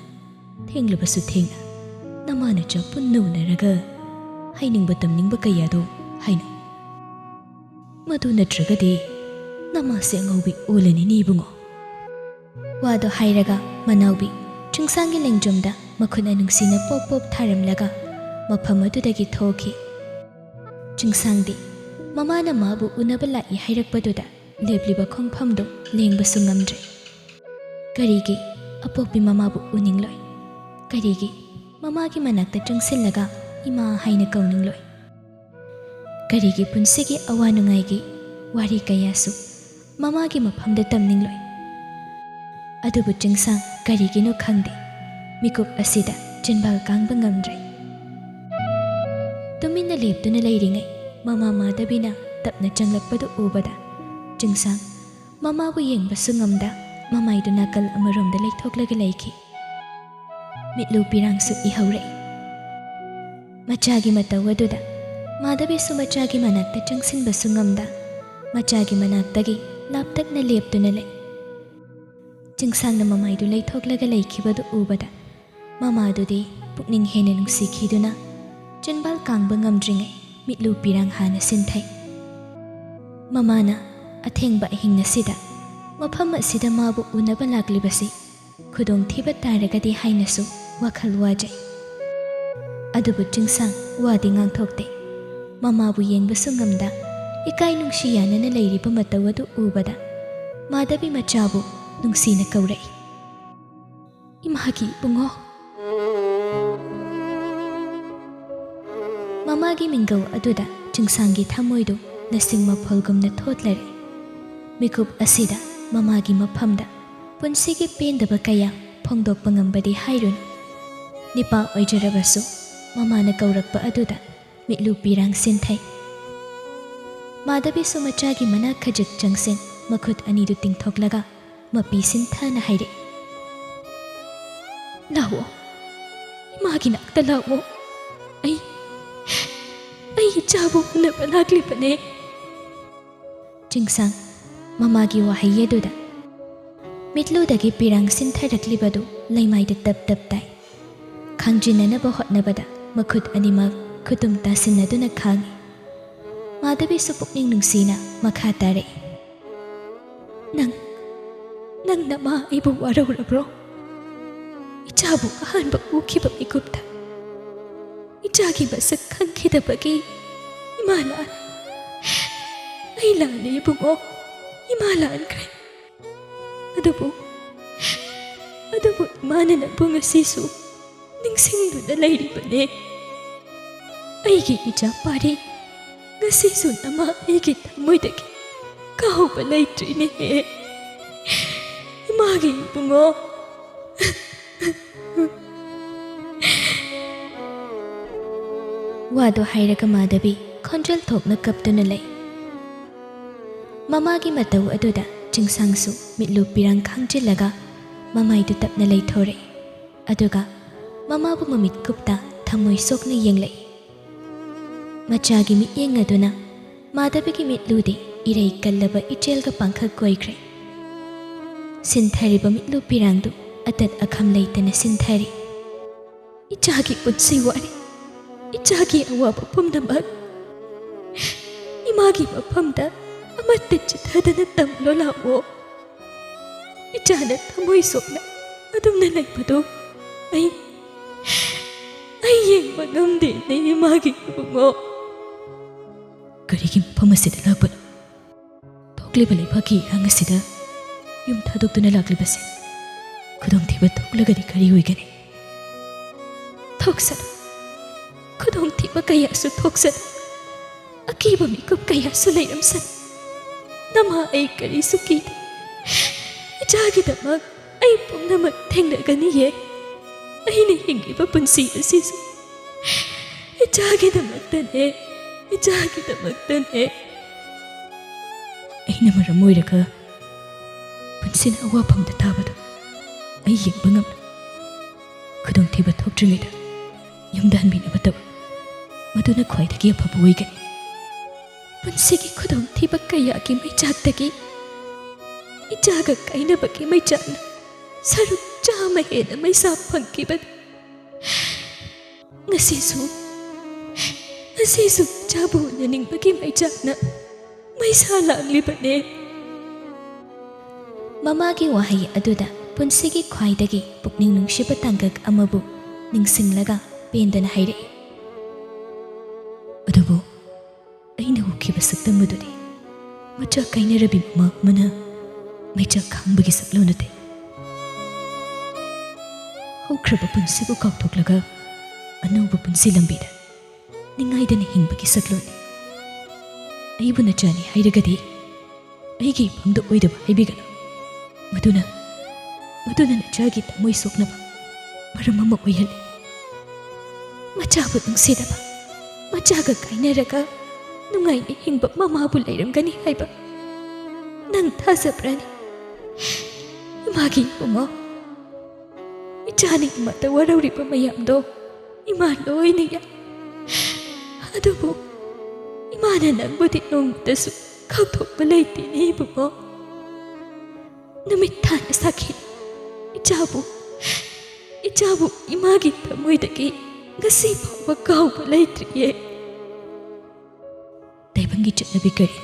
ꯊꯦꯡꯂꯕꯁꯨ ꯊꯦꯡꯅ ꯅꯃꯥꯅ ꯆꯥꯛ ꯄꯨꯟꯅ ꯎꯅꯔꯒ ꯍꯥꯏꯅꯤꯡꯕ ꯇꯝꯅꯤꯡꯕ ꯀꯌꯥꯗꯣ ꯍꯥꯏꯅꯧ꯫ ꯃꯗꯨ ꯅꯠꯇ꯭ꯔꯒꯗꯤ ꯅꯃꯥꯁꯦ ꯑꯉꯥꯎꯕꯤ ꯑꯣꯜꯂꯅꯤꯅꯦ ꯏꯕꯨꯡꯉꯣ꯫" ꯋꯥꯗꯣ ꯍꯥꯏꯔꯒ ꯃꯅꯥꯎꯕꯤ ꯆꯤꯡꯁꯥꯡꯒꯤ ꯂꯦꯡꯖꯨꯝꯗ ꯃꯈꯨꯠꯅ ꯅꯨꯡꯁꯤꯅ ꯄꯣꯞ ꯄꯣꯞ ꯊꯥꯔꯝꯂꯒ ꯃꯐꯝ ꯑꯗꯨꯗꯒꯤ ꯊꯣꯛꯈꯤ꯫ ꯆꯤꯡꯁꯥꯡꯗꯤ ꯃꯃꯥꯅ ꯃꯥꯕꯨ ꯎꯅꯕ ꯂꯥꯛꯏ ꯍꯥꯏꯔꯛꯄꯗꯨꯗ ꯂꯦꯞꯂꯤꯕ ꯈꯣꯡꯐꯝꯗꯨ ꯂꯦꯡꯕꯁꯨ ꯉꯝꯗ꯭ꯔꯦ꯫ ꯀꯔꯤꯒꯤ ꯑꯄꯣꯛꯄꯤ ꯃꯃꯥꯕꯨ ꯎꯅꯤꯡꯂꯣꯏ? ꯀꯔꯤꯒꯤ ꯃꯃꯥꯒꯤ ꯃꯅꯥꯛꯇ ꯆꯪꯁꯤꯜꯂꯒ "ꯏꯃꯥ" ꯍꯥꯏꯅ ꯀꯧꯅꯤꯡꯂꯣꯏ? ꯀꯔꯤꯒꯤ ꯄꯨꯟꯁꯤꯒꯤ ꯑꯋꯥ ꯅꯨꯡꯉꯥꯏꯒꯤ ꯋꯥꯔꯤ ꯀꯌꯥꯁꯨ ꯃꯃꯥꯒꯤ ꯃꯐꯝꯗ ꯇꯝꯅꯤꯡꯂꯣꯏ? ꯑꯗꯨꯕꯨ ꯆꯤꯡꯁꯥꯡ ꯀꯔꯤꯒꯤꯅꯣ ꯈꯪꯗꯦ, ꯃꯤꯀꯨꯞ ꯑꯁꯤꯗ ꯆꯤꯟꯕꯥꯜ ꯀꯥꯡꯕ ꯉꯝꯗ꯭ꯔꯦ꯫ ꯇꯨꯃꯤꯟꯅ ꯂꯦꯞꯇꯨꯅ ꯂꯩꯔꯤꯉꯩ ꯃꯃꯥ ꯃꯥꯙꯕꯤꯅ ꯇꯞꯅ ꯆꯪꯂꯛꯄꯗꯨ ꯎꯕꯗ ꯆꯤꯡꯁꯥꯡ ꯃꯃꯥꯕꯨ ꯌꯦꯡꯕꯁꯨ ꯉꯝꯗ ꯃꯃꯥꯏꯗꯨ ꯅꯥꯀꯜ ꯑꯃꯔꯣꯝꯗ ꯂꯩꯊꯣꯛꯂꯒ ꯂꯩꯈꯤ꯫ ꯃꯤꯠꯂꯨ ꯄꯤꯔꯥꯡꯁꯨ ꯏꯍꯧꯔꯛꯏ꯫ ꯃꯆꯥꯒꯤ ꯃꯇꯧ ꯑꯗꯨꯗ ꯃꯥꯙꯕꯤꯁꯨ ꯃꯆꯥꯒꯤ ꯃꯅꯥꯛꯇ ꯆꯪꯁꯤꯟꯕꯁꯨ ꯉꯝꯗ ꯃꯆꯥꯒꯤ ꯃꯅꯥꯛꯇꯒꯤ ꯂꯥꯞꯇꯛꯅ ꯂꯦꯞꯇꯨꯅ ꯂꯩ꯫ ꯆꯤꯡꯁꯥꯡꯅ ꯃꯃꯥꯏꯗꯨ ꯂꯩꯊꯣꯛꯂꯒ ꯂꯩꯈꯤꯕꯗꯨ ꯎꯕꯗ ꯃꯃꯥꯗꯨꯗꯤ ꯄꯨꯛꯅꯤꯡ ꯍꯦꯟꯅ ꯅꯨꯡꯁꯤꯈꯤꯗꯨꯅ ꯆꯤꯟꯕꯥꯜ ꯀꯥꯡꯕ ꯉꯝꯗ꯭ꯔꯤꯉꯩ ꯃꯤꯠꯂꯨ ꯄꯤꯔꯥꯡ ꯍꯥꯟꯅ ꯁꯤꯟꯊꯩ꯫ ꯃꯃꯥꯅ ꯑꯊꯦꯡꯕ ꯑꯍꯤꯡ ꯑꯁꯤꯗ ꯃꯐꯝ ꯑꯁꯤꯗ ꯃꯥꯕꯨ ꯎꯅꯕ ꯂꯥꯛꯂꯤꯕꯁꯤ ꯈꯨꯗꯣꯡꯊꯤꯕ ꯇꯥꯔꯒꯗꯤ ꯍꯥꯏꯅꯁꯨ ꯋꯥꯈꯜ ꯋꯥꯖꯩ꯫ ꯑꯗꯨꯕꯨ ꯆꯤꯡꯁꯥꯡ ꯋꯥꯗꯤ ꯉꯥꯡꯊꯣꯛꯇꯦ꯫ ꯃꯃꯥꯕꯨ ꯌꯦꯡꯕꯁꯨ ꯉꯝꯗ ꯏꯀꯥꯏ ꯅꯨꯡꯁꯤ ꯌꯥꯅꯅ ꯂꯩꯔꯤꯕ ꯃꯇꯧ ꯑꯗꯨ ꯎꯕꯗ ꯃꯥꯙꯕꯤ ꯃꯆꯥꯕꯨ ꯅꯨꯡꯁꯤꯅ ꯀꯧꯔꯛꯏ, "ꯏꯃꯥꯒꯤ ꯏꯕꯨꯡꯉꯣ!" ꯃꯃꯥꯒꯤ ꯃꯤꯡꯒꯧ ꯑꯗꯨꯗ ꯆꯤꯡꯁꯥꯡꯒꯤ ꯊꯃꯣꯏꯗꯨ ꯅꯁꯤꯡ ꯃꯐꯣꯜꯒꯨꯝꯅ ꯊꯣꯠꯂꯔꯦ꯫ ꯃꯤꯀꯨꯞ ꯑꯁꯤꯗ ꯃꯃꯥꯒꯤ ꯃꯐꯝꯗ ꯄꯨꯟꯁꯤꯒꯤ ꯄꯦꯟꯗꯕ ꯀꯌꯥ ꯐꯣꯡꯗꯣꯛꯄ ꯉꯝꯕꯗꯤ ꯍꯥꯏꯔꯨꯅꯨ꯫ ꯅꯤꯄꯥ ꯑꯣꯏꯖꯔꯕꯁꯨ ꯃꯃꯥꯅ ꯀꯧꯔꯛꯄ ꯑꯗꯨꯗ ꯃꯤꯠꯂꯨ ꯄꯤꯔꯥꯡ ꯁꯤꯟꯊꯩ꯫ ꯃꯥꯙꯕꯤꯁꯨ ꯃꯆꯥꯒꯤ ꯃꯅꯥꯛ ꯈꯖꯤꯛ ꯆꯪꯁꯤꯟ ꯃꯈꯨꯠ ꯑꯅꯤꯗꯨ ꯇꯤꯡꯊꯣꯛꯂꯒ ꯃꯄꯤ ꯁꯤꯟꯊꯅ ꯍꯥꯏꯔꯛꯏ, "ꯂꯥꯛꯑꯣ, ꯏꯃꯥꯒꯤ ꯅꯥꯛꯇ ꯂꯥꯛꯑꯣ꯫ ꯑꯩ, ꯑꯩ ꯏꯆꯥꯕꯨ ꯎꯅꯕ ꯂꯥꯛꯂꯤꯕꯅꯦ꯫" ꯆꯤꯡꯁꯥꯡ ꯃꯃꯥꯒꯤ ꯋꯥꯍꯩ ꯑꯗꯨꯗ ꯃꯤꯠꯂꯨꯗꯒꯤ ꯄꯤꯔꯥꯡ ꯁꯤꯟꯊꯔꯛꯂꯤꯕꯗꯨ ꯂꯩꯃꯥꯏꯗ ꯇꯞ ꯇꯞ ꯇꯥꯏ꯫ ꯈꯥꯡꯖꯤꯟꯅꯅꯕ ꯍꯣꯠꯅꯕꯗ ꯃꯈꯨꯠ ꯑꯅꯤꯃꯛ ꯈꯨꯇꯨꯝ ꯇꯥꯁꯤꯟꯅꯗꯨꯅ ꯈꯥꯡꯉꯤ꯫ ꯃꯥꯙꯕꯤꯁꯨ ꯄꯨꯛꯅꯤꯡ ꯅꯨꯡꯁꯤꯅ ꯃꯈꯥ ꯇꯥꯔꯛꯏ, "ꯅꯪ, ꯅꯪ ꯅꯃꯥ ꯑꯩꯕꯨ ꯋꯥꯔꯧꯔꯕ꯭ꯔꯣ? ꯏꯆꯥꯕꯨ ꯑꯍꯥꯟꯕ ꯎꯈꯤꯕ ꯃꯤꯀꯨꯞꯇ ꯏꯆꯥꯒꯤ ꯃꯁꯛ ꯈꯪꯈꯤꯗꯕꯒꯤ ꯏꯃꯥ ꯂꯥꯟ, ꯑꯩ ꯂꯥꯟꯂꯦ ꯏꯕꯨꯡꯉꯣ, ꯏꯃꯥ ꯂꯥꯟꯈ꯭ꯔꯦ꯫ ꯑꯗꯨꯕꯨ, ꯑꯗꯨꯕꯨ ꯏꯃꯥꯅ ꯅꯪꯕꯨ ꯉꯁꯤꯁꯨ ꯅꯤꯡꯁꯤꯡꯗꯨꯅ ꯂꯩꯔꯤꯕꯅꯦ꯫ ꯑꯩꯒꯤ ꯏꯆꯥ ꯄꯥꯔꯤ, ꯉꯁꯤꯁꯨ ꯅꯃꯥ ꯑꯩꯒꯤ ꯊꯃꯣꯏꯗꯒꯤ ꯀꯥꯎꯕ ꯂꯩꯇ꯭ꯔꯤꯅꯦꯍꯦ, ꯏꯃꯥꯒꯤ ꯏꯕꯨꯡꯉꯣ꯫" ꯋꯥꯗꯨ ꯍꯥꯏꯔꯒ ꯃꯥꯙꯕꯤ ꯈꯣꯟꯖꯦꯜ ꯊꯣꯛꯅ ꯀꯞꯇꯨꯅ ꯂꯩ꯫ ꯃꯃꯥꯒꯤ ꯃꯇꯧ ꯑꯗꯨꯗ ꯆꯤꯡꯁꯥꯡꯁꯨ ꯃꯤꯠꯂꯨ ꯄꯤꯔꯥꯡ ꯈꯥꯡꯖꯤꯜꯂꯒ ꯃꯃꯥꯏꯗꯨ ꯇꯞꯅ ꯂꯩꯊꯣꯔꯛꯏ꯫ ꯑꯗꯨꯒ ꯃꯃꯥꯕꯨ ꯃꯃꯤꯠ ꯀꯨꯞꯇ ꯊꯃꯣꯏ ꯁꯣꯛꯅ ꯌꯦꯡꯂꯛꯏ꯫ ꯃꯆꯥꯒꯤ ꯃꯤꯠꯌꯦꯡ ꯑꯗꯨꯅ ꯃꯥꯙꯕꯤꯒꯤ ꯃꯤꯠꯂꯨꯗꯤ ꯏꯔꯩ ꯀꯜꯂꯕ ꯏꯆꯦꯜꯒ ꯄꯥꯡꯈꯛ ꯑꯣꯏꯈ꯭ꯔꯦ꯫ ꯁꯤꯟꯊꯔꯤꯕ ꯃꯤꯠꯂꯨ ꯄꯤꯔꯥꯡꯗꯨ ꯑꯇꯠ ꯑꯈꯝ ꯂꯩꯇꯅ ꯁꯤꯟꯊꯔꯤ꯫ "ꯏꯆꯥꯒꯤ ꯄꯨꯟꯁꯤ ꯋꯥꯔꯤ, ꯏꯆꯥꯒꯤ ꯑꯋꯥꯕ ꯄꯨꯝꯅꯃꯛ ꯏꯃꯥꯒꯤ ꯃꯐꯝꯗ ꯑꯃꯠꯇ ꯆꯤꯊꯗꯅ ꯇꯝꯂꯣ ꯂꯥꯛꯑꯣ꯫ ꯏꯆꯥꯅ ꯊꯃꯣꯏ ꯁꯣꯛꯅ ꯑꯗꯨꯝꯅ ꯂꯩꯕꯗꯨ ꯑꯩ, ꯑꯩ ꯌꯦꯡꯕ ꯉꯝꯗꯦꯅꯦ ꯏꯃꯥꯒꯤ ꯏꯕꯨꯡꯉꯣ"꯫ "ꯀꯔꯤꯒꯤ ꯃꯐꯝ ꯑꯁꯤꯗ ꯂꯥꯛꯄꯅꯣ? ꯊꯣꯛꯂꯤꯕ ꯂꯩꯕꯥꯛꯀꯤ ꯏꯔꯥꯡ ꯑꯁꯤꯗ ꯌꯨꯝ ꯊꯥꯗꯣꯛꯇꯨꯅ ꯂꯥꯛꯂꯤꯕꯁꯦ ꯈꯨꯗꯣꯡꯊꯤꯕ ꯊꯣꯛꯂꯒꯗꯤ ꯀꯔꯤ ꯑꯣꯏꯒꯅꯤ?" "ꯊꯣꯛꯁꯅꯨ, ꯈꯨꯗꯣꯡꯊꯤꯕ ꯀꯌꯥꯁꯨ ꯊꯣꯛꯁꯅꯨ, ꯑꯀꯤꯕ ꯃꯤꯀꯨꯞ ꯀꯌꯥꯁꯨ ꯂꯩꯔꯝꯁꯅꯨ꯫ ꯅꯃꯥ ꯑꯩ ꯀꯔꯤꯁꯨ ꯀꯤꯗꯦ꯫ ꯏꯆꯥꯒꯤꯗꯃꯛ ꯑꯩ ꯄꯨꯝꯅꯃꯛ ꯊꯦꯡꯅꯒꯅꯤꯌꯦ꯫ ꯑꯩꯅ ꯍꯤꯡꯂꯤꯕ ꯄꯨꯟꯁꯤ ꯑꯁꯤꯁꯨ ꯏꯆꯥꯒꯤꯗꯃꯛꯇꯅꯦ, ꯏꯆꯥꯒꯤꯗꯃꯛꯇꯅꯦ꯫ ꯑꯩꯅ ꯃꯔꯝ ꯑꯣꯏꯔꯒ ꯄꯨꯟꯁꯤꯅ ꯑꯋꯥꯐꯝꯗ ꯊꯥꯕꯗꯣ ꯑꯩ ꯌꯦꯡꯕ ꯉꯝꯂꯣꯏ꯫ ꯈꯨꯗꯣꯡꯊꯤꯕ ꯊꯣꯛꯇ꯭ꯔꯤꯉꯩꯗ ꯌꯨꯝꯗ ꯍꯟꯕꯤꯅꯕ ꯇꯧ꯫ ꯃꯗꯨꯅ ꯈ꯭ꯋꯥꯏꯗꯒꯤ ꯑꯐꯕ ꯑꯣꯏꯒꯅꯤ꯫ ꯄꯨꯟꯁꯤꯒꯤ ꯈꯨꯗꯣꯡꯊꯤꯕ ꯀꯌꯥꯒꯤ ꯃꯩꯆꯥꯛꯇꯒꯤ ꯏꯆꯥꯒ ꯀꯥꯏꯅꯕꯒꯤ ꯃꯩꯆꯥꯛꯅ ꯁꯔꯨꯛ ꯆꯥꯝꯃ ꯍꯦꯟꯅ ꯃꯩꯁꯥ ꯐꯪꯈꯤꯕꯅꯤ꯫ ꯉꯁꯤꯁꯨ, ꯉꯁꯤꯁꯨ ꯏꯆꯥꯕꯨ ꯎꯅꯅꯤꯡꯕꯒꯤ ꯃꯩꯆꯥꯛꯅ ꯃꯩꯁꯥ ꯂꯥꯡꯂꯤꯕꯅꯦ"꯫ ꯃꯃꯥꯒꯤ ꯋꯥꯍꯩ ꯑꯗꯨꯗ ꯄꯨꯟꯁꯤꯒꯤ ꯈ꯭ꯋꯥꯏꯗꯒꯤ ꯄꯨꯛꯅꯤꯡ ꯅꯨꯡꯁꯤꯕ ꯇꯥꯡꯀꯛ ꯑꯃꯕꯨ ꯅꯤꯡꯁꯤꯡꯂꯒ ꯄꯦꯟꯗꯅ ꯍꯥꯏꯔꯛꯏ꯫ "ꯑꯗꯨꯕꯨ ꯑꯩꯅ ꯎꯈꯤꯕ ꯁꯛꯇꯝ ꯑꯗꯨꯗꯤ ꯃꯆꯥ ꯀꯥꯏꯅꯔꯕꯤ ꯃꯃꯥ ꯑꯃꯅ ꯃꯩꯆꯥꯛ ꯈꯥꯡꯕꯒꯤ ꯁꯛꯂꯣꯟ ꯅꯠꯇꯦ꯫ ꯍꯧꯈ꯭ꯔꯕ ꯄꯨꯟꯁꯤꯕꯨ ꯀꯥꯎꯊꯣꯛꯂꯒ ꯑꯅꯧꯕ ꯄꯨꯟꯁꯤ ꯂꯝꯕꯤꯗ ꯅꯤꯡꯉꯥꯏꯗꯅ ꯍꯤꯡꯕꯒꯤ ꯁꯛꯂꯣꯟꯅꯤ꯫ ꯑꯩꯕꯨ ꯅꯆꯥꯅꯤ ꯍꯥꯏꯔꯒꯗꯤ ꯑꯩꯒꯤ ꯏꯐꯝꯗ ꯑꯣꯏꯗꯕ ꯍꯥꯏꯕꯤꯒꯅꯨ꯫ ꯃꯗꯨꯅ, ꯃꯗꯨꯅ ꯅꯆꯥꯒꯤ ꯊꯃꯣꯏ ꯁꯣꯛꯅꯕ ꯃꯔꯝ ꯑꯃ ꯑꯣꯏꯍꯜꯂꯤ꯫ ꯃꯆꯥꯕꯨ ꯅꯨꯡꯁꯤꯗꯕ, ꯃꯆꯥꯒ ꯀꯥꯏꯅꯔꯒ ꯅꯨꯡꯉꯥꯏꯅ ꯍꯤꯡꯕ ꯃꯃꯥꯕꯨ ꯂꯩꯔꯝꯒꯅꯤ ꯍꯥꯏꯕ ꯅꯪ ꯊꯥꯖꯕ꯭ꯔꯅꯦ? ꯏꯃꯥꯒꯤ ꯏꯕꯨꯡꯉꯣ, ꯏꯆꯥꯅ ꯏꯃꯥꯗ ꯋꯥꯔꯧꯔꯤꯕ ꯃꯌꯥꯝꯗꯣ ꯏꯃꯥ ꯂꯣꯏꯅ ꯌꯥꯏ꯫ ꯑꯗꯨꯕꯨ ꯏꯃꯥꯅ ꯅꯪꯕꯨꯗꯤ ꯅꯣꯡꯃꯇꯁꯨ ꯀꯥꯎꯊꯣꯛꯄ ꯂꯩꯇꯦꯅꯦ ꯏꯕꯨꯡꯉꯣ꯫ ꯅꯨꯃꯤꯠ ꯊꯥꯅ ꯁꯥꯈꯤ ꯏꯆꯥꯕꯨ, ꯏꯆꯥꯕꯨ ꯏꯃꯥꯒꯤ ꯊꯃꯣꯏꯗꯒꯤ ꯉꯁꯤ ꯐꯥꯎꯕ ꯀꯥꯎꯕ ꯂꯩꯇ꯭ꯔꯤꯌꯦ꯫ ꯇꯥꯏꯕꯪꯒꯤ ꯆꯠꯅꯕꯤ ꯀꯔꯤꯅꯣ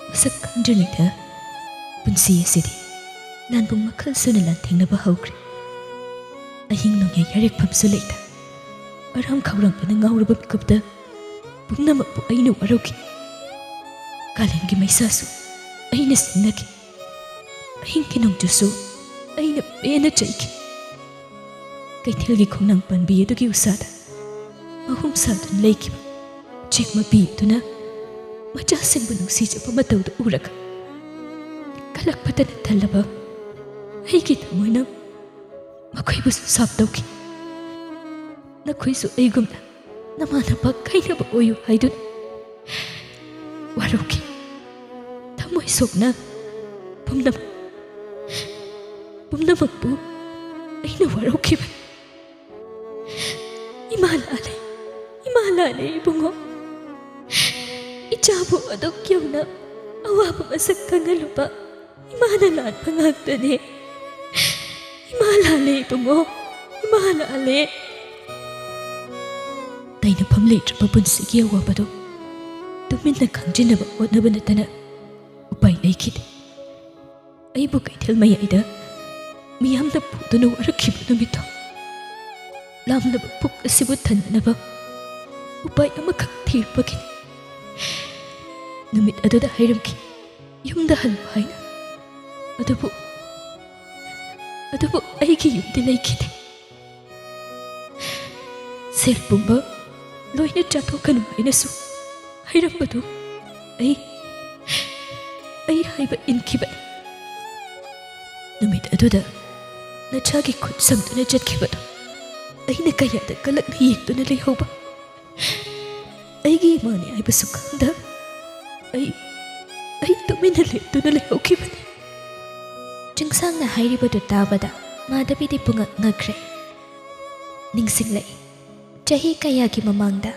ꯃꯁꯛ ꯈꯪꯗ꯭ꯔꯤꯉꯩꯗ ꯄꯨꯟꯁꯤ ꯑꯁꯤꯗꯤ ꯂꯥꯟꯕꯨꯡ ꯃꯈꯜ ꯁꯨꯅ ꯂꯥꯟꯊꯦꯡꯅꯕ ꯍꯧꯈ꯭ꯔꯦ꯫ ꯑꯍꯤꯡ ꯅꯣꯡꯌꯥꯏ ꯌꯥꯔꯦꯛꯐꯝꯁꯨ ꯂꯩꯇ, ꯑꯔꯥꯝ ꯈꯧꯔꯥꯡꯕꯅ ꯉꯥꯎꯔꯕ ꯃꯤꯀꯨꯞꯇ ꯄꯨꯝꯅꯃꯛꯄꯨ ꯑꯩꯅ ꯋꯥꯔꯧꯈꯤ꯫ ꯀꯥꯂꯦꯟꯒꯤ ꯃꯩꯁꯥꯁꯨ ꯑꯩꯅ ꯁꯤꯟꯅꯈꯤ꯫ ꯑꯍꯤꯡꯒꯤ ꯅꯣꯡꯖꯨꯁꯨ ꯑꯩꯅ ꯄꯦꯟꯅ ꯆꯩꯈꯤ꯫ ꯀꯩꯊꯦꯜꯒꯤ ꯈꯣꯡꯅꯥꯡ ꯄꯥꯟꯕꯤ ꯑꯗꯨꯒꯤ ꯎꯁꯥꯗ ꯃꯍꯨꯝ ꯁꯥꯗꯨꯅ ꯂꯩꯈꯤꯕ ꯎꯆꯦꯛ ꯃꯄꯤ ꯑꯗꯨꯅ ꯃꯆꯥꯁꯤꯡꯕꯨ ꯅꯨꯡꯁꯤꯖꯕ ꯃꯇꯧꯗꯨ ꯎꯔꯒ ꯀꯂꯛꯄꯇꯅ ꯊꯜꯂꯕ ꯑꯩꯒꯤ ꯊꯃꯣꯏꯅ ꯃꯈꯣꯏꯕꯨꯁꯨ ꯁꯥꯞ ꯇꯧꯈꯤ꯫ ꯅꯈꯣꯏꯁꯨ ꯑꯩꯒꯨꯝꯅ ꯅꯃꯥꯟꯅꯕ ꯀꯩꯅꯕ ꯑꯣꯏꯌꯨ ꯍꯥꯏꯗꯨꯅ ꯋꯥꯔꯧꯈꯤ꯫ ꯊꯃꯣꯏ ꯁꯣꯛꯅ ꯄꯨꯝꯅꯃꯛ, ꯄꯨꯝꯅꯃꯛꯄꯨ ꯑꯩꯅ ꯋꯥꯔꯧꯈꯤꯕꯅꯤ꯫ ꯏꯃꯥ ꯂꯥꯜꯂꯦ, ꯏꯃꯥ ꯂꯥꯜꯂꯦ ꯏꯕꯨꯡꯉꯣ꯫ ꯏꯆꯥꯕꯨ ꯑꯗꯨꯛ ꯌꯧꯅ ꯑꯋꯥꯕ ꯃꯁꯛ ꯈꯪꯍꯜꯂꯨꯕ ꯏꯃꯥꯅ ꯂꯥꯟꯕ ꯉꯥꯛꯇꯅꯦ꯫ ꯏꯃꯥ ꯂꯥꯜꯂꯦ ꯏꯕꯨꯡꯉꯣ, ꯏꯃꯥ ꯂꯥꯜꯂꯦ꯫ ꯇꯩꯅꯐꯝ ꯂꯩꯇ꯭ꯔꯕ ꯄꯨꯟꯁꯤꯒꯤ ꯑꯋꯥꯕꯗꯨ ꯇꯨꯃꯤꯟꯅ ꯈꯪꯖꯤꯟꯅꯕ ꯍꯣꯠꯅꯕ ꯅꯠꯇꯅ ꯎꯄꯥꯏ ꯂꯩꯈꯤꯗꯦ꯫ ꯑꯩꯕꯨ ꯀꯩꯊꯦꯜ ꯃꯌꯥꯏꯗ ꯃꯤꯌꯥꯝꯅ ꯄꯨꯗꯨꯅ ꯋꯥꯔꯛꯈꯤꯕ ꯅꯨꯃꯤꯠꯇꯣ, ꯂꯥꯝꯂꯕ ꯄꯨꯛ ꯑꯁꯤꯕꯨ ꯊꯟꯅꯅꯕ ꯎꯄꯥꯏ ꯑꯃꯈꯛ ꯊꯤꯔꯨꯕꯒꯤꯅꯤ꯫ ꯅꯨꯃꯤꯠ ꯑꯗꯨꯗ ꯍꯥꯏꯔꯝꯈꯤ, "ꯌꯨꯝꯗ ꯍꯜꯂꯨ" ꯍꯥꯏꯅ꯫ ꯑꯗꯨꯕꯨ, ꯑꯗꯨꯕꯨ ꯑꯩꯒꯤ ꯌꯨꯝꯗꯤ ꯂꯩꯈꯤꯗꯦ꯫ "ꯁꯦꯜ ꯄꯨꯝꯕ ꯂꯣꯏꯅ ꯆꯥꯊꯣꯛꯀꯅꯨ" ꯍꯥꯏꯅꯁꯨ ꯍꯥꯏꯔꯝꯕꯗꯨ ꯑꯩ, ꯑꯩ ꯍꯥꯏꯕ ꯏꯟꯈꯤꯕꯅꯤ꯫ ꯅꯨꯃꯤꯠ ꯑꯗꯨꯗ ꯅꯆꯥꯒꯤ ꯈꯨꯠ ꯁꯝꯗꯨꯅ ꯆꯠꯈꯤꯕꯗꯨ ꯑꯩꯅ ꯀꯌꯥꯗ ꯀꯂꯛꯅ ꯌꯦꯡꯗꯨꯅ ꯂꯩꯍꯧꯕ꯫ ꯑꯩꯒꯤ ꯏꯃꯥꯅꯤ ꯍꯥꯏꯕꯁꯨ ꯈꯪꯗ ꯑꯩ, ꯑꯩ ꯇꯨꯃꯤꯟꯅ ꯂꯦꯞꯇꯨꯅ ꯂꯩꯍꯧꯈꯤꯕꯅꯤ꯫ ꯆꯤꯡꯁꯥꯡꯅ ꯍꯥꯏꯔꯤꯕꯗꯨ ꯇꯥꯕꯗ ꯃꯥꯙꯕꯤꯗꯤ ꯄꯨꯡꯉꯛ ꯉꯛꯈ꯭ꯔꯦ꯫ ꯅꯤꯡꯁꯤꯡꯂꯛꯏ, ꯆꯍꯤ ꯀꯌꯥꯒꯤ ꯃꯃꯥꯡꯗ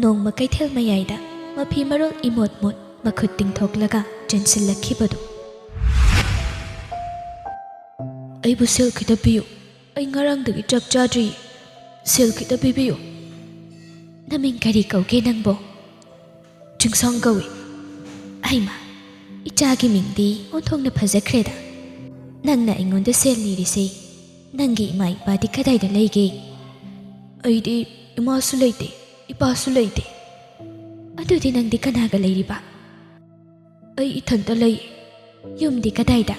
ꯅꯣꯡꯃ ꯀꯩꯊꯦꯜ ꯃꯌꯥꯏꯗ ꯃꯐꯤ ꯃꯔꯣꯜ ꯏꯃꯣꯠ ꯃꯣꯠ ꯃꯈꯨꯠ ꯇꯤꯡꯊꯣꯛꯂꯒ ꯆꯦꯟꯁꯤꯜꯂꯛꯈꯤꯕꯗꯨ꯫ "ꯑꯩꯕꯨ ꯁꯦꯜ ꯈꯤꯇ ꯄꯤꯌꯨ, ꯑꯩ ꯉꯔꯥꯡꯗꯒꯤ ꯆꯥꯛ ꯆꯥꯗ꯭ꯔꯤꯌꯦ, ꯁꯦꯜ ꯈꯤꯇ ꯄꯤꯕꯤꯌꯨ꯫" "ꯅꯃꯤꯡ ꯀꯔꯤ ꯀꯧꯒꯦ ꯅꯪꯕꯣ?" "ꯆꯤꯡꯁꯥꯡ ꯀꯧꯏ꯫" "ꯍꯩꯃꯥ, ꯏꯆꯥꯒꯤ ꯃꯤꯡꯗꯤ ꯑꯣꯟꯊꯣꯛꯅ ꯐꯖꯈ꯭ꯔꯦꯗ꯫ ꯅꯪꯅ ꯑꯩꯉꯣꯟꯗ ꯁꯦꯜ ꯅꯤꯔꯤꯁꯦ, ꯅꯪꯒꯤ ꯏꯃꯥ ꯏꯄꯥꯗꯤ ꯀꯗꯥꯏꯗ ꯂꯩꯒꯦ?" "ꯑꯩꯗꯤ ꯏꯃꯥꯁꯨ ꯂꯩꯇꯦ, ꯏꯄꯥꯁꯨ ꯂꯩꯇꯦ꯫" "ꯑꯗꯨꯗꯤ ꯅꯪꯗꯤ ꯀꯅꯥꯒ ꯂꯩꯔꯤꯕ?" "ꯑꯩ ꯏꯊꯟꯇ ꯂꯩ꯫" "ꯌꯨꯝꯗꯤ ꯀꯗꯥꯏꯗ?"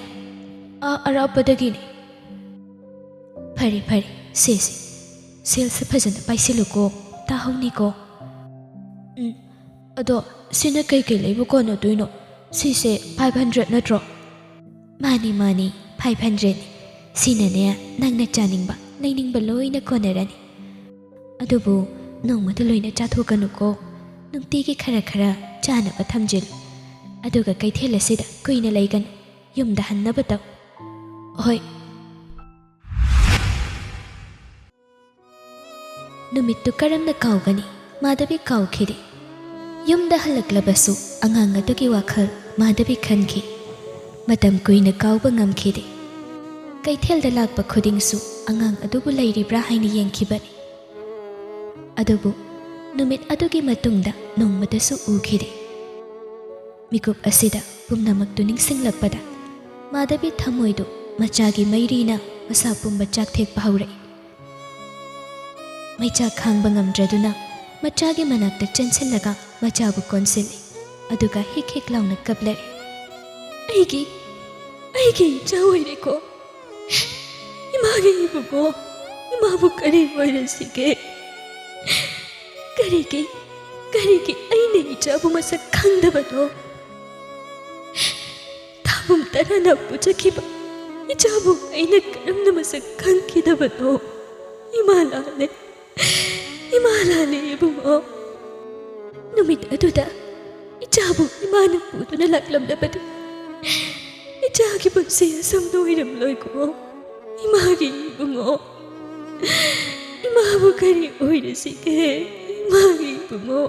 "ꯑꯥ ꯑꯔꯥꯞꯄꯗꯒꯤꯅꯤ꯫" "ꯐꯔꯦ ꯐꯔꯦ, ꯁꯦ ꯁꯦ, ꯁꯦꯜꯁꯦ ꯐꯖꯅ ꯄꯥꯏꯁꯤꯜꯂꯨꯀꯣ, ꯇꯥꯍꯧꯅꯤꯀꯣ꯫" "ꯎꯝ, ꯑꯗꯣ ꯁꯤꯅ ꯀꯩꯀꯩ ꯂꯩꯕ ꯀꯣꯟꯅꯗꯣꯏꯅꯣ? ꯁꯤꯁꯦ five hundred ꯅꯠꯇ꯭ꯔꯣ?" "ꯃꯥꯅꯤ ꯃꯥꯅꯤ, five hundredꯅꯤ꯫ ꯁꯤꯅꯅꯦ ꯅꯪꯅ ꯆꯥꯅꯤꯡꯕ ꯂꯩꯅꯤꯡꯕ ꯂꯣꯏꯅ ꯀꯣꯟꯅꯔꯅꯤ꯫ ꯑꯗꯨꯕꯨ ꯅꯣꯡꯃꯗ ꯂꯣꯏꯅ ꯆꯥꯊꯣꯛꯀꯅꯨꯀꯣ, ꯅꯨꯡꯇꯤꯒꯤ ꯈꯔ ꯈꯔ ꯆꯥꯅꯕ ꯊꯝꯖꯤꯜꯂꯨ꯫ ꯑꯗꯨꯒ ꯀꯩꯊꯦꯜ ꯑꯁꯤꯗ ꯀꯨꯏꯅ ꯂꯩꯒꯅꯨ, ꯌꯨꯝꯗ ꯍꯟꯅꯕ ꯇꯧ꯫" "ꯍꯣꯏ꯫" ꯅꯨꯃꯤꯠꯇꯨ ꯀꯔꯝꯅ ꯀꯥꯎꯒꯅꯤ? ꯃꯥꯙꯕꯤ ꯀꯥꯎꯈꯤꯗꯦ꯫ ꯌꯨꯝꯗ ꯍꯜꯂꯛꯂꯕꯁꯨ ꯑꯉꯥꯡ ꯑꯗꯨꯒꯤ ꯋꯥꯈꯜ ꯃꯥꯙꯕꯤ ꯈꯟꯈꯤ꯫ ꯃꯇꯝ ꯀꯨꯏꯅ ꯀꯥꯎꯕ ꯉꯝꯈꯤꯗꯦ꯫ ꯀꯩꯊꯦꯜꯗ ꯂꯥꯛꯄ ꯈꯨꯗꯤꯡꯁꯨ ꯑꯉꯥꯡ ꯑꯗꯨꯕꯨ ꯂꯩꯔꯤꯕ꯭ꯔꯥ ꯍꯥꯏꯅ ꯌꯦꯡꯈꯤꯕꯅꯤ꯫ ꯑꯗꯨꯕꯨ ꯅꯨꯃꯤꯠ ꯑꯗꯨꯒꯤ ꯃꯇꯨꯡꯗ ꯅꯣꯡꯃꯇꯁꯨ ꯎꯈꯤꯗꯦ꯫ ꯃꯤꯀꯨꯞ ꯑꯁꯤꯗ ꯄꯨꯝꯅꯃꯛꯇꯨ ꯅꯤꯡꯁꯤꯡꯂꯛꯄꯗ ꯃꯥꯙꯕꯤ ꯊꯃꯣꯏꯗꯨ ꯃꯆꯥꯒꯤ ꯃꯩꯔꯤꯅ ꯃꯁꯥ ꯄꯨꯝꯕ ꯆꯥꯛꯊꯦꯛꯄ ꯍꯧꯔꯛꯏ꯫ ꯃꯩꯆꯥꯛ ꯈꯥꯡꯕ ꯉꯝꯗ꯭ꯔꯗꯨꯅ ꯃꯆꯥꯒꯤ ꯃꯅꯥꯛꯇ ꯆꯦꯟꯁꯤꯜꯂꯒ ꯃꯆꯥꯕꯨ ꯀꯣꯟꯁꯤꯜꯂꯤ꯫ ꯑꯗꯨꯒ ꯍꯤꯛ ꯍꯤꯛ ꯂꯥꯎꯅ ꯀꯞꯂꯛꯏ꯫ "ꯑꯩꯒꯤ, ꯑꯩꯒꯤ ꯏꯆꯥ ꯑꯣꯏꯔꯦꯀꯣ꯫ ꯏꯃꯥꯒꯤ ꯏꯕꯨꯡꯉꯣ, ꯏꯃꯥꯕꯨ ꯀꯔꯤ ꯑꯣꯏꯔꯁꯤꯒꯦ? ꯀꯔꯤꯒꯤ, ꯀꯔꯤꯒꯤ ꯑꯩꯅ ꯏꯆꯥꯕꯨ ꯃꯁꯛ ꯈꯪꯗꯕꯅꯣ? ꯊꯥꯕꯨꯝ ꯇꯔꯥꯅ ꯄꯨꯖꯈꯤꯕ ꯏꯆꯥꯕꯨ ꯑꯩꯅ ꯀꯔꯝꯅ ꯃꯁꯛ ꯈꯪꯈꯤꯗꯕꯅꯣ? ꯏꯃꯥ ꯂꯥꯜꯂꯦ, ꯏꯃꯥ ꯂꯥꯜꯂꯦ ꯏꯕꯨꯡꯉꯣ꯫" ꯅꯨꯃꯤꯠ ꯑꯗꯨꯗ ꯏꯆꯥꯕꯨ ꯏꯃꯥꯅ ꯄꯨꯗꯨꯅ ꯂꯥꯛꯂꯝꯂꯕꯗꯤ ꯏꯆꯥꯒꯤ ꯄꯨꯟꯁꯤ ꯑꯁꯨꯝꯅ ꯑꯣꯏꯔꯝꯂꯣꯏꯀꯣ꯫ ꯏꯃꯥꯒꯤ ꯏꯕꯨꯡꯉꯣ, ꯏꯃꯥꯕꯨ ꯀꯔꯤ ꯑꯣꯏꯔꯁꯤꯒꯦ? ꯏꯃꯥꯒꯤ ꯏꯕꯨꯡꯉꯣ꯫